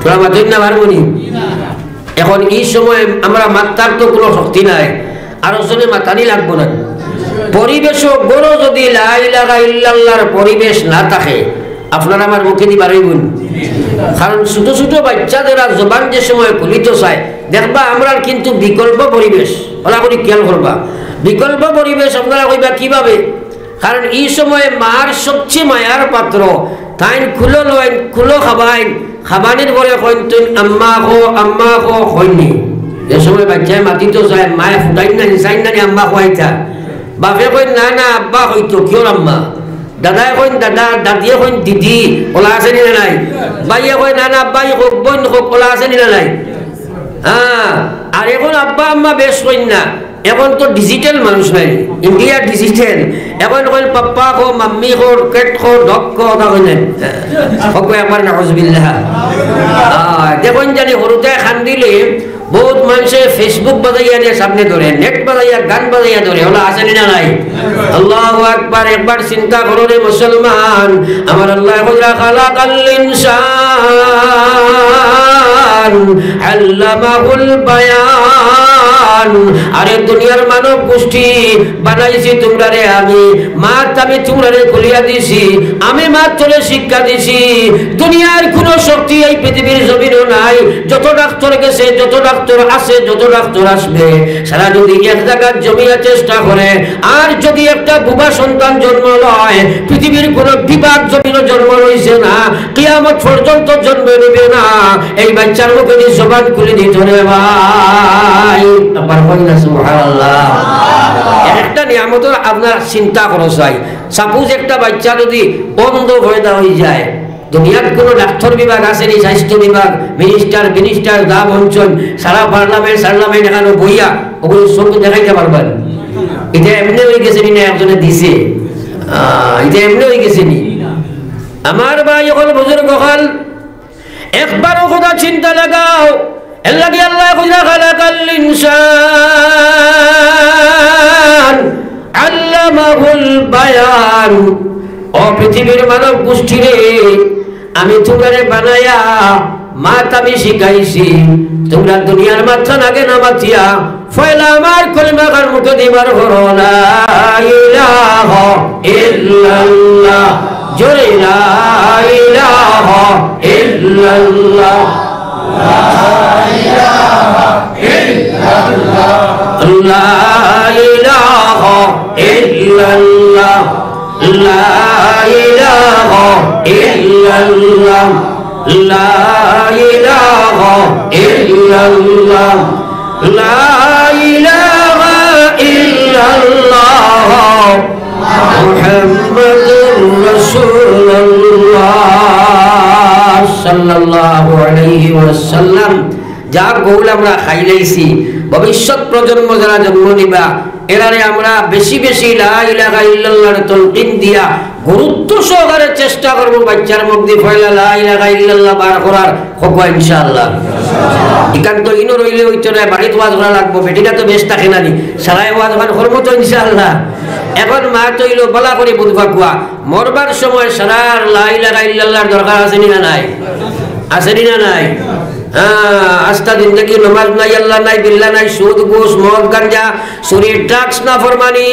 তোরা মাতইন না পারমু নি? এখন এই সময় আমরা মাততার তো কোনো শক্তি নাই, আর ওজনে মাতানি লাগবো না। পরিবেশও বড় যদি লা ইলাহা ইল্লাল্লাহর পরিবেশ না থাকে, আপনারা আমার মুখে দি বারইবো নি? কারণ ছোট ছোট বাচ্চা যারা জবান যে সময় খুলিত চায়, দেখবা আমরার কিন্তু বিকল্প পরিবেশ, ওলা করি খেয়াল করবা, বিকল্প পরিবেশ। আপনারা কইবা কিভাবে? কারণ এই সময় মার সবচেয়ে মায়ার পাত্র, তাইন কুলো লইন, কুলো খাবাইন, খাবানির পরে কইন, "তুই আম্মা কো, আম্মা কো," কইন নি। যে সময় বাচ্চায় মাতিত চায়, মায়ে ফুটাইন না নি, চাইন না নি আম্মা কইতা। বাপে কইন, "না, না, আব্বা কইতো, কিওর আম্মা?" দাদায় কইন, "দাদা," দাদিয়ে কইন, "দিদি," ওলা আছে নি না নাই? ভাইয়ে কইন, "না, না, ভাই কউক, বইন কউক," ওলা আছে নি না নাই? হ্যাঁ, আর এখন আব্বা আম্মা বেশ কইন না। এখন তো ডিজিটাল মানুষ নাই, ইন্ডিয়া ডিজিটাল। এখন কইল পাপ্পা কো, মাম্মি কো, ক্যাট কো, ডগ কো, ওটা কইলেন। হকো একবার নাউজুবিল্লাহ। আহ, দেখুন জানি হুরুতায় খান দিলে বহুত মানুষে Facebook বাজাইয়া নিয়া সামনে ধরে, নেট বাজাইয়া, গান বাজাইয়া ধরে, ওলা আছে নি না নাই? আল্লাহু আকবার। একবার চিন্তা করো রে মুসলমান, আমার আল্লাহ কইরা খালাকাল ইনসান আল্লামাহুল বায়ান। আরে দুনিয়ার মানব গোষ্ঠী, বানাইছি তুমরারে আমি, মাত আমি তুমরারে খুলিয়া দিছি, আমি মাত্রে শিক্ষা দিছি। দুনিয়ার কোনো শক্তি এই পৃথিবীর জমিনও নাই। যত ডাক্তার গেছে, যত ডাক্তার আছে, যত ডাক্তার আসবে, সারা যদি এক জায়গার জমিয়া চেষ্টা করে, আর যদি একটা বুবা সন্তান জন্ম লয়, পৃথিবীর কোনো বিভাগ জমিনও জন্ম লইছে না, কিয়ামত পর্যন্ত জন্ম নিবে না। এই বাচ্চার মুখে দিয়ে জবান খুলে দিত রে ভাই। আবার হয় না সুবহানাল্লাহ। একটা নিয়ামতর আপনার চিন্তা করো চাই। সাপোজ একটা বাচ্চা যদি অন্ধ পয়দা হয়ে যায়, দুনিয়াত কোনো ডাক্তার বিভাগ আছে নি, স্বাস্থ্য বিভাগ, মিনিস্টার, মিনিস্টার, যা মঞ্চন, সারা পার্লামেন্ট, সার্লামেন্ট এখানে বইয়া ওগুলো চোখ দেখাইতে পারবেন? এটা এমনি হয়ে গেছে নি না, একজনে দিছে। আহ, এটা এমনি হয়ে গেছে নি? আমার ভাই, অকল বুজুর্গ অকল, একবারও খোদা চিন্তা লাগাও। এর লাগি আল্লাহ কইরা খালাকাল ইনসান আল্লামাহুল বায়ান। ও পৃথিবীর মানব গোষ্ঠী রে, আমি তুমরারে বানাইয়া মাত আমি শিখাইছি। তুমরা দুনিয়ার মাতখান আগে না মাতিয়া পয়লা আমার কলিমা খান মুখে দিবার করো, লা ইলাহা ইল্লাল্লাহ। জোরে লা ইলাহা ইল্লাল্লাহ। লা ইলাহা ইল্লাল্লাহ। লা ইলাহা ইল্লাল্লাহ। লা ইলাহা ইল্লাল্লাহ। লা ইলাহা ইল্লাল্লাহ। লা ইলাহা ইল্লাল্লাহ। মুহাম্মাদুর রাসূলুল্লাহ সাল্লাল্লাহু আলাইহি ওয়াসাল্লাম। যা গৌল আমরা খাইলাইছি, ভবিষ্যৎ প্রজন্ম যারা জন্ম নিবা, এরারে আমরা বেশি বেশি লা ইলাহা ইল্লাল্লাহর তলকিন দিয়া গুরুত্ব সহকারে চেষ্টা করবো বাচ্চার মুখ দি পয়লা লা ইলাহা ইল্লাল্লাহ বার করার। হকবা ইনশাআল্লাহ। ইখান তো ইনো রইলে হইতো না, বাড়িত ওয়াজ করা লাগবো, বেটিটা তো বেশ থাকে না নি, সারাই ওয়াজ ওখান করবো তো ইনশাআল্লাহ। এখন মা তো ইলো বালা করি বুঝবা কুয়া, মরবার সময় সারার লা ইলাহা ইল্লাল্লাহর দরকার আছে নি না নাই? আছে নি না নাই? হ্যাঁ, আস্তা জিন্দেগি নমাজ নাই, আল্লাহ নাই, বিল্লাহ নাই, সুদ, ঘুষ, মদ, গাঞ্জা, চুরি, ড্রাগস, নাফরমানি।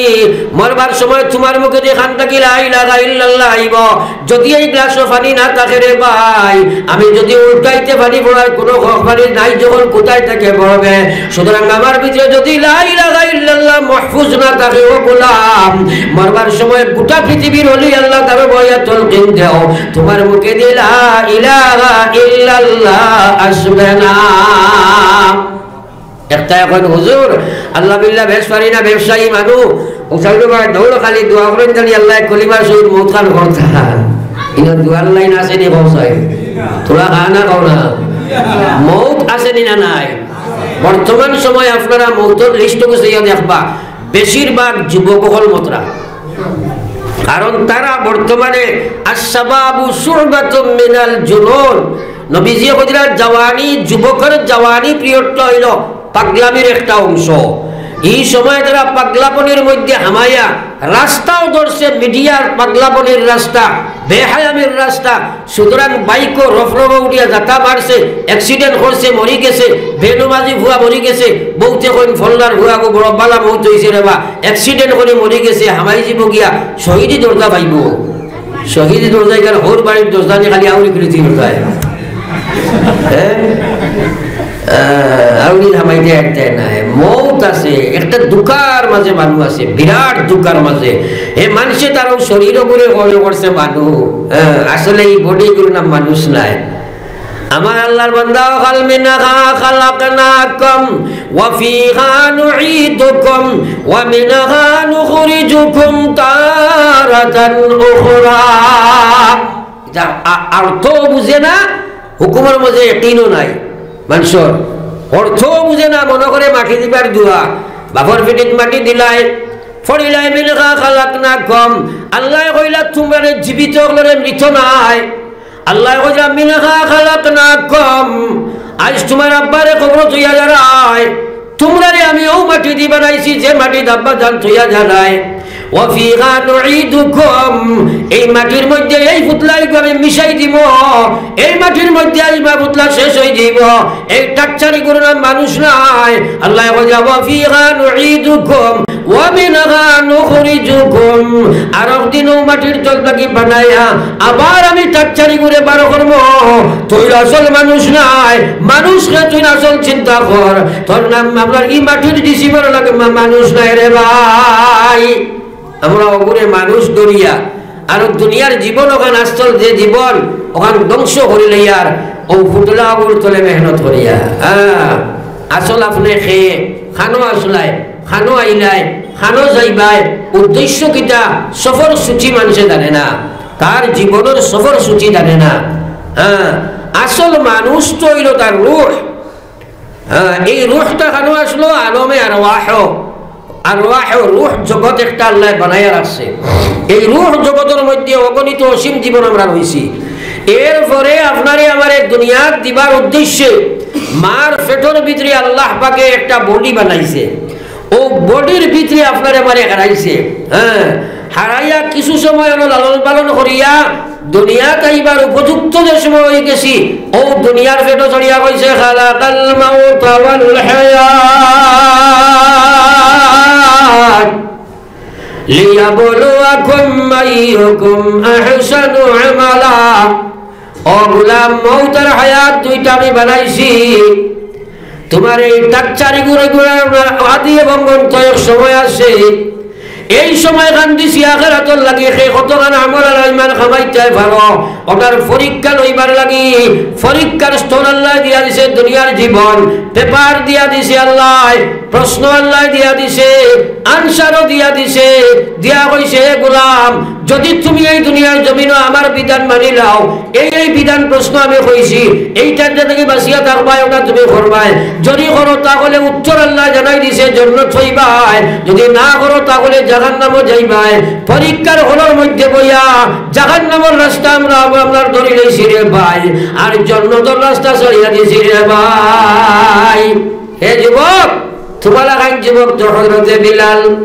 মরবার সময় তুমার মুখে দি খান থাকি লা ইলাহা ইল্লাল্লাহ আইবো। যদি এই গ্লাসো পানি না থাকে রে ভাই, আমি যদি উল্টাইতে পানি পড়ার কোনো হক পানি নাই, যখন কোথায় থেকে পড়বে? সুতরাং আমার ভিতরে যদি লা ইলাহা ইল্লাল্লাহ মাহফুজ না থাকে, ও গোলাম, মরবার সময় গোটা পৃথিবীর অলি আল্লাহ তারে বইয়া তলকিন দেও, তুমার মুখে দি লা ইলাহা ইল্লাল্লাহ আসবে না। একটা এখন হুজুর, আল্লাহ বিল্লাহ বেশ পারি না, ব্যবসায়ী মানু, ও সাইডো ভাই দৌড় খালি দোয়া করেন জানি আল্লাহ কলিমার শহীদ মৌত খান করতা। ইনো দোয়ার লাইন আছে নি কও সাহেব? তোরা খা না খাও না। মৌত আছে নি না নাই? বর্তমান সময় আপনারা মৌতর লিস্ট গুছাইয়া দেখবা, বেশিরভাগ যুবক অকল মতরা। কারণ তারা বর্তমানে আশ-শাবাবু শুবাতুম মিনাল জুনুন। নবীজি কইরা জওয়ানি, যুবকর জওয়ানি পিরিয়ডটা হইল পাগলামির একটা অংশ। এই সময় তারা পাগলাপনির মধ্যে হামাইয়া রাস্তাও ধরছে, মিডিয়ার পাগলাপনির রাস্তা, বেহায়ামির রাস্তা। সুতরাং বাইকও রফরফা উঠিয়া যাতা মারছে, অ্যাক্সিডেন্ট করছে, মরি গেছে, বেনমাজি ফুয়া মরি গেছে, বউতে কইন ফলনার ফুয়া গো বড় বালা মৌত হইছে রে বা, অ্যাক্সিডেন্ট করি মরি গেছে, হামাই যিবো গিয়া, শহীদি দরজা পাইবো। শহীদি দরজায় গেলে হউর বাড়ির দরজা নি খালি আউরি খুলি দিল যায়। হ্যাঁ? আহ, আউরি হামাইতে আইতে নাই। মৌত আছে, একটা দুকার মাঝে মানু আছে, বিরাট দুকার মাঝে। এ মানষে তার শরীর উপরে মনে করছে মানু। হ্যাঁ, আসলে এই বডি গুলো না মানুষ নাই। আমার আল্লাহর বান্দা, ওয়াকাল মিনহা খালাকনাকুম ওয়া ফিহা নুঈদুকুম ওয়া মিনহা নুখরিজুকুম তারাতান উখরা। যা আ-, অর্থ বুঝে না, হুকুমর মাঝে ইয়াকিনও নাই। মানষর অর্থ বুঝে না, মনে করে মাটি দিবার দোয়া। বাপর পিঠিত মাটি দিলায়, পড়িলায়, "মিনহা খালাকনাকুম।" আল্লায় কইলা, "তুমরারে জীবিত অকলরে, মৃত নায়।" আল্লায় কইলা, "মিনহা খালাকনাকুম।" আইজ তুমার আব্বারে কবরো থইয়া যারায়, তুমরারে আমি অউ মাটি দি বানাইছি, যে মাটিত আব্বাজান থইয়া যারায়। "ওয়া ফিহা নুঈদুকুম।" এই মাটির মধ্যে এই পুতলাইগু আমি মিশাই দিমু। এই মাটির মধ্যে আইজ বা পুতলা শেষ অই যাইবো। এই টাকচারিগুর নাম মানুষ নায়। আল্লায় কইলা, "ওয়া ফিহা নুঈদুকুম ওয়া মিনহা নুখরিজুকুম।" আরক দিন অউ মাটির তল থাকি বানাইয়া আবার আমি টাকচারিগুরে বার করমু। তুই আসল মানুষ নায়, মানুষ রে তুই আসল চিন্তা কর। তোর নাম আপনার ই মাটির ডিসিবর লাগে মা-, মানুষ নায় রে ভাই। আমরা অগুরে মানুষ ধরিয়া আর দুনিয়ার জীবন অখান আসল যে জীবন অখান ধ্বংস করি লইয়ার অউ পুতলা অগুর তলে মেহনত করিয়া। হ্যাঁ, আসল আপনে খে, খানো আসলায়, খানো আইলায়, খানো যাইবায়, উদ্দেশ্য কিতা, সফর সূচি মানষে জানে না, তার জীবনর সফর সূচি জানে না। হ্যাঁ, আসল মানুষ তো অইলো তার রুহ। হ্যাঁ, এই রুহটা খানো আসলো আলমে আরওয়াহ, আরওয়াহ রুহ জগৎ একটা আল্লায় বানাইয়া রাখছে। এই রুহ জগতর মধ্যে অগণিত অসীম জীবন আমরা রইছি। এরপরে আপনারে আমারে দুনিয়াত দিবার উদ্দেশ্যে মার পেটর ভিতরে আল্লাহ পাকে একটা বডি বানাইছে। অউ বডির ভিতরে আপনারে আমারে হারাইছে। হ্যাঁ, হারাইয়া কিছু সময় অনো লালন পালন করিয়া দুনিয়াত আইবার উপযুক্ত যে সময় অই গেছি, অউ দুনিয়ার পেটো চড়িয়া কইছে, "খালাকাল মাউতা ওয়াল হায়াত লিয়াবলুয়াকুম আইয়ুকুম আহসানু আমালা।" ও গোলাম, মউত আর হায়াত দুইটা আমি বানাইছি। তুমার এই টাকচারিগুরে গুরে আদি এবং অন্ত এক সময় আছে। এই সময়খান দিছি আখেরাতর লাগি, কে কতখান আমল আর ইমান কামাইতায় পারো, ওটার পরীক্ষা লইবার লাগি, পরীক্ষার স্তর আল্লায় দিয়া দিছে দুনিয়ার জীবন, পেপার দিয়া দিছে আল্লায়, প্রশ্ন আল্লায় দিয়া দিছে, আনসারও দিয়া দিছে, দিয়া কইছে, "এ গোলাম, যদি তুমি এই দুনিয়ার জমিনো আমার বিধান মানি লও, এই এই বিধান প্রশ্ন আমি কইছি, এইটার থাকি বাঁচিয়া থাকবায়, ওটা তুমি করবায়। যদি করো, তাহলে উত্তর আল্লায় জানাই দিছে, জন্নত অইবায়। যদি না করো, তাহলে জাহান্নামো যাইবায়। পরীক্ষার হলর মধ্যে বইয়া জাহান্নামর রাস্তা আমরা, আমরা ধরি লইছি রে ভাই, আর জন্নতর রাস্তা ছাড়িয়া দিছি রে ভাই।" হে যুবক, তুমার লাখান যুবক তো হযরতে বিলাল।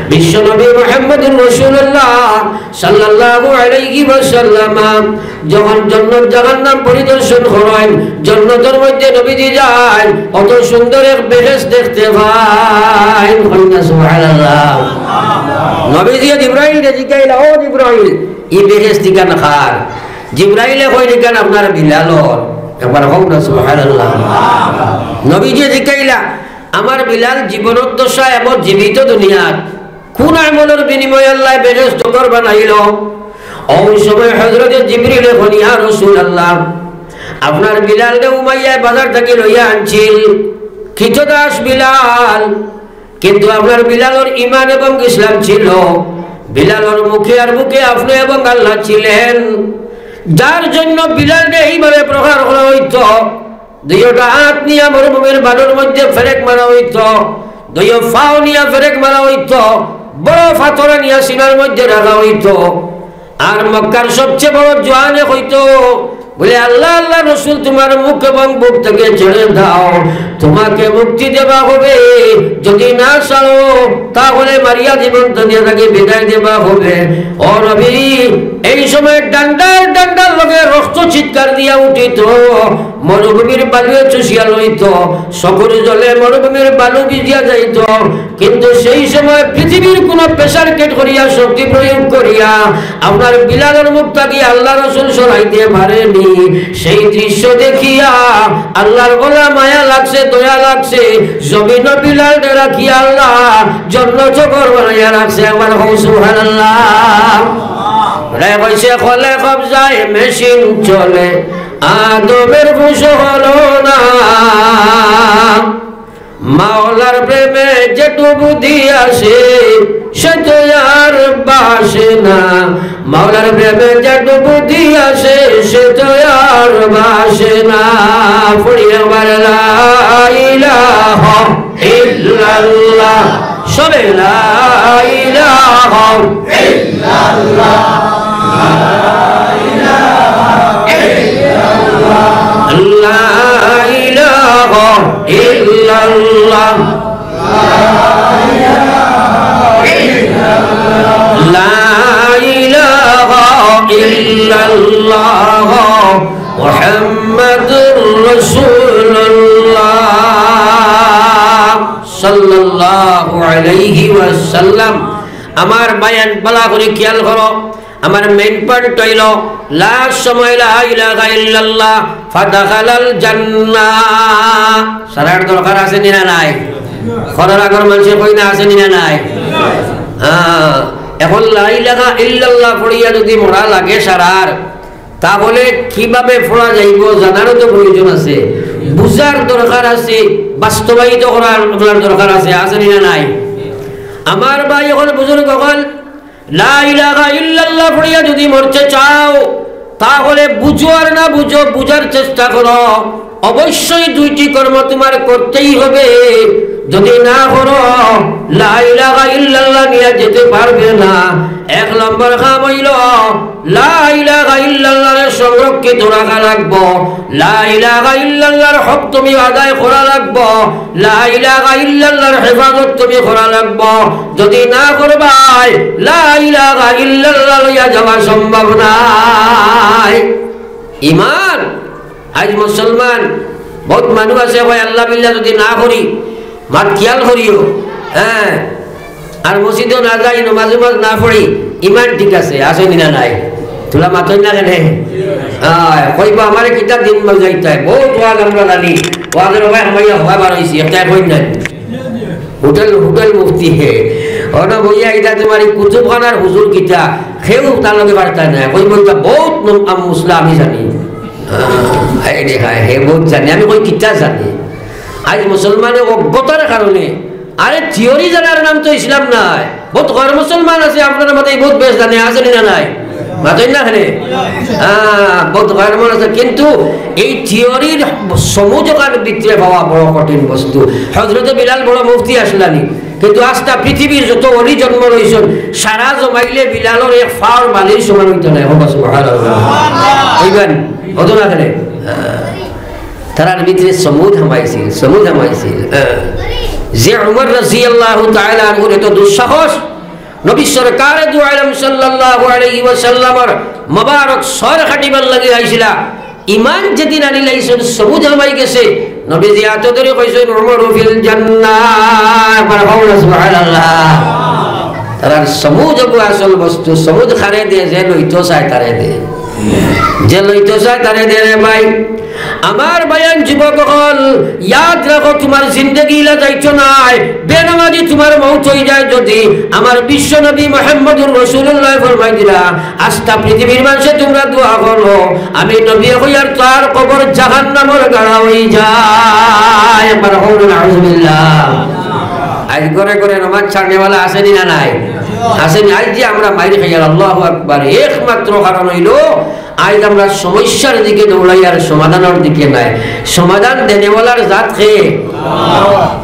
বিশ্বনবী মুহাম্মদুর রাসূলুল্লাহ সাল্লাল্লাহু আলাইহি ওয়াসাল্লাম যখন জন্নত জাহান্নাম পরিদর্শন করইন, জন্নতর মধ্যে নবীজি যাইন, অত সুন্দর এক বেহেশত দেখতে পাইন। কইন না সুবহানাল্লাহ। নবীজিয়ে জিব্রাইলরে জিকাইলা, "ও জিব্রাইল, ই বেহেশত ইখান কার?" জিব্রাইলে কইন, "ইখান আপনার বিলালর।" একবার কইন না সুবহানাল্লাহ। নবীজিয়ে জিকাইলা, "আমার বিলাল জীবনর দশায় এবং জীবিত দুনিয়াত কোন আমলর বিনিময়ে আল্লায় বেহেশত ঘর বানাইলো?" অউ সময় হযরতে জিব্রিলে কইন, "ইয়া রাসূলুল্লাহ, আপনার বিলালরে উমাইয়ায় বাজার থাকি লইয়া আনছিল, কৃতদাস বিলাল, কিন্তু আপনার বিলালর ইমান এবং ইসলাম ছিল, বিলালর মুখে আর বুকে আপনে এবং আল্লাহ ছিলেন, যার জন্য বিলালরে এইভাবে প্রহার করা অইতো।" দুইওটা আত নিয়া মরুভূমির বালুর মধ্যে ফেরেক মারা অইতো, দুইও পাও নিয়া ফেরেক মারা অইতো, বড় পাথর নিয়া সিনার মধ্যে রাখা অইতো। আর মক্কার সবচেয়ে বড় জোয়ানে কইতো, বলে, "আল্লাহ, আল্লাহ রসুল, তোমার মুখ এবং বুক থেকে ছেড়ে দাও, তোমাকে মুক্তি দেওয়া হবে, যদি না ছাড়ো, তাহলে মারিয়া জীবন্ত দিয়া তাকে বিদায় দেওয়া হবে।" ও নবী, এই সময় ডান্ডার ডান্ডার লগে রক্ত চিৎকার দিয়া উঠিত, মরুভূমির বালুয়ে চুষিয়া লইত, চকুর জলে মরুভূমির বালু ভিজিয়া যাইত। কিন্তু সেই সময় পৃথিবীর কোনো প্রেশার কেট করিয়া, শক্তি প্রয়োগ করিয়া আপনার বিলালর মুখ থাকি আল্লাহ রসুল সরাইতে পারেনি। সেই দৃশ্য দেখিয়া আল্লাহর ওলা মায়া লাগছে, দয়া লাগছে, জমিন বিলালরে রাখিয়া আল্লাহ জন্নত ঘর বানাইয়া রাখছে। একবার কও সুবহানাল্লাহ। রে কইছে, "খলে কবজায় মেশিন চলে, আদমের বংশ হলো না।" মাওলার প্রেমে যে ডুব দিয়াছে, সে তো আর বাসে না। মাওলার প্রেমে যে ডুব দিয়াছে, সে তো আর বাসে না। পড়ি একবার লা ইলাহা ইল্লাল্লাহ। ইল্লাল্লাহ। সবে লা ইলাহা ইল্লাল্লাহ। লা ইলাহা ইল্লাল্লাহ। লা ইলাহা ইল্লাল্লাহ মুহাম্মাদুর রাসূলুল্লাহ সাল্লাল্লাহু আলাইহি ওয়াসাল্লাম। আমার বয়ান ভালা করি খেয়াল করো, আমার main point অইলো, last সময় লা ইলাহা ইল্লাল্লাহ ফাদাখালাল জান্নাহ। সারার দরকার আছে নি না নাই? ঘরর আগর মানষে কই না আছে নি না নাই? হ্যাঁ, এখন লা ইলাহা ইল্লাল্লাহ পড়িয়া যদি মরা লাগে সারার, তাহলে কিভাবে পড়া যাইবো জানারও তো প্রয়োজন আছে, বুঝার দরকার আছে, বাস্তবায়িত করার, করার দরকার আছে, আছে নি না নাই? আমার ভাই, এখন বুজুর্গ অকল, লা ইলাহা ইল্লাল্লাহ পড়িয়া যদি মরতে চাও, তাহলে বুঝো আর না বুঝো, বুঝার চেষ্টা করো। অবশ্যই দুইটি কর্ম তোমার করতেই হবে। যদি না করো, লা ইলাহা ইল্লাল্লাহ নিয়া যেতে পারবে না। এক নম্বর কাম অইলো, লা ইলাহা ইল্লাল্লাহরে সংরক্ষিত রাখা লাগবো। লা ইলাহা ইল্লাল্লাহর হক তুমি আদায় করা লাগবো। লা ইলাহা ইল্লাল্লাহর হেফাজত তুমি করা লাগবো। যদি না করবায়, লা ইলাহা ইল্লাল্লাহ লইয়া যাওয়া সম্ভব নায়। ইমান, আইজ মুসলমান, বউত মানুষ আছে কয়, "আল্লাহ বিল্লাহ যদি না করি, মাত খিয়াল করিও, হ্যাঁ, আর মসজিদও না যাই, নমাজ উমাজ না পড়ি, ইমান ঠিক আছে, আছে নি না নাই?" তুলা মাতইন না কেনে? আয়, কইবা, "আমারে কিতা দিন বুঝাইতায়, বউত ওয়াজ আমরা জানি, ওয়াজর অবায় হামাইয়া হবা বার অইছি, একটায় কইন নাই।" হোটেল, হোটেল মুফতি হে। অনো বইয়া ইটা তোমার এই কুতুবখানার হুজুর কিতা, কেউ তার লগে পারতা না। কই বলতা, "বউত নম-, আম মুসলা আমি জানি।" আহ, এই রে হায়, হে বউত জানে। আমি কই, "কিতা জানে?" আইজ মুসলমানে অজ্ঞতার কারণে, আরে থিওরি জানার নাম তো ইসলাম নায়। বউত গয়র মুসলমান আছে, আপনার মতে বউত বেশ জানে, আছে নি না নাই? মাতইন না কেনে? হ্যাঁ, বউত গয়র মুসলমান আছে, কিন্তু এই থিওরির সমুজ অখান ভিতরে পাওয়া বড় কঠিন বস্তু। হজরতে বিলাল বড় মুফতি আছলা নি, কিন্তু আস্তা পৃথিবীর যত অলি জন্ম লইছইন, সারা জমাইলে বিলালর এক ফাওর বালির সমান অইতো নায়। কও সুবহানাল্লাহ। অইবা নি? অইতো না কেনে? হ্যাঁ। তারার ভিতরে সমুজ হামাইছিল, সমুজ হামাইছিল। হ্যাঁ। যে উমর রাদিয়াল্লাহু তাআলা আনহুর এত দুঃসাহস, নবী সরকারে দু আলম সাল্লাল্লাহু আলাইহি ওয়াসাল্লামর মোবারক সর কাটিবার লাগি আইছিলা। ইমান যেদিন আনিলাইছইন, সমুজ হামাই গেছে। নবীজি আতো ধরি কইছইন, "উমরু ফিল জান্নাহ।" একবার কও না সুবহানাল্লাহ। তারার সমুজ অগু আসল বস্তু, সমুজ কারে দে, যে লইতো চায় তারে দে। যে লইতো চায় তারে দে রে ভাই। আমার ভাইয়াইন যুবক অকল, ইয়াদ রাখো, তুমার জিন্দেগি ইলা যাইতো নায়। বেনামাজি তুমার মউত অইযায় যদি, আমার বিশ্ব নবী মুহাম্মদুর রাসূলুল্লাহ ফরমাই দিলা, আস্তা পৃথিবীর মানষে তুমরা দোয়া করো, আমি নবী কইয়ার তার কবর জাহান্নামর গাড়া অইযায়। একবার কও না, নাউজুবিল্লাহ। আইজ ঘরে ঘরে নমাজ ছাড়নেওয়ালা আছে নি না নাই? আছে নি? আইজ যে আমরা মাইর খাইয়ার, আল্লাহু আকবার, একমাত্র কারণ অইলো আইজ আমরা সমস্যার দিকে দৌড়াইয়ার সমাধানর দিকে নায়। সমাধান দেনেওয়ালার জাত কে?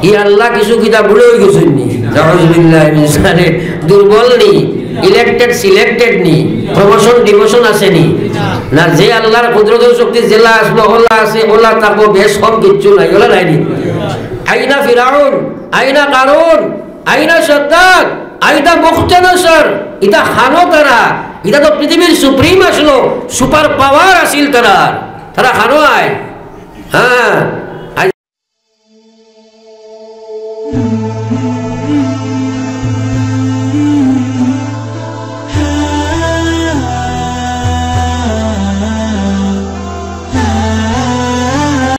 ই আল্লাহ কিছু কিতা বুড়া অইগেছইন নি? নাউজুবিল্লাহ মিন জালিক। দুর্বল নি? Elected, selected নি? Promotion, demotion আছে নি? না, যে আল্লাহর কুদরতর শক্তি যেলা আছলো, অলা আছে, অলা থাকবো, বেশ কম কিচ্ছু নাই, অলা নাই নি? আইনা ফিরাউন, আইনা কারুন, আইনা সাদ্দাদ, আইনা বুখতনসর, ইতা কানো তারা, ইতা তো পৃথিবীর supreme আছলো, super power আছিল তারা, তারা কানো আয়। হ্যাঁ,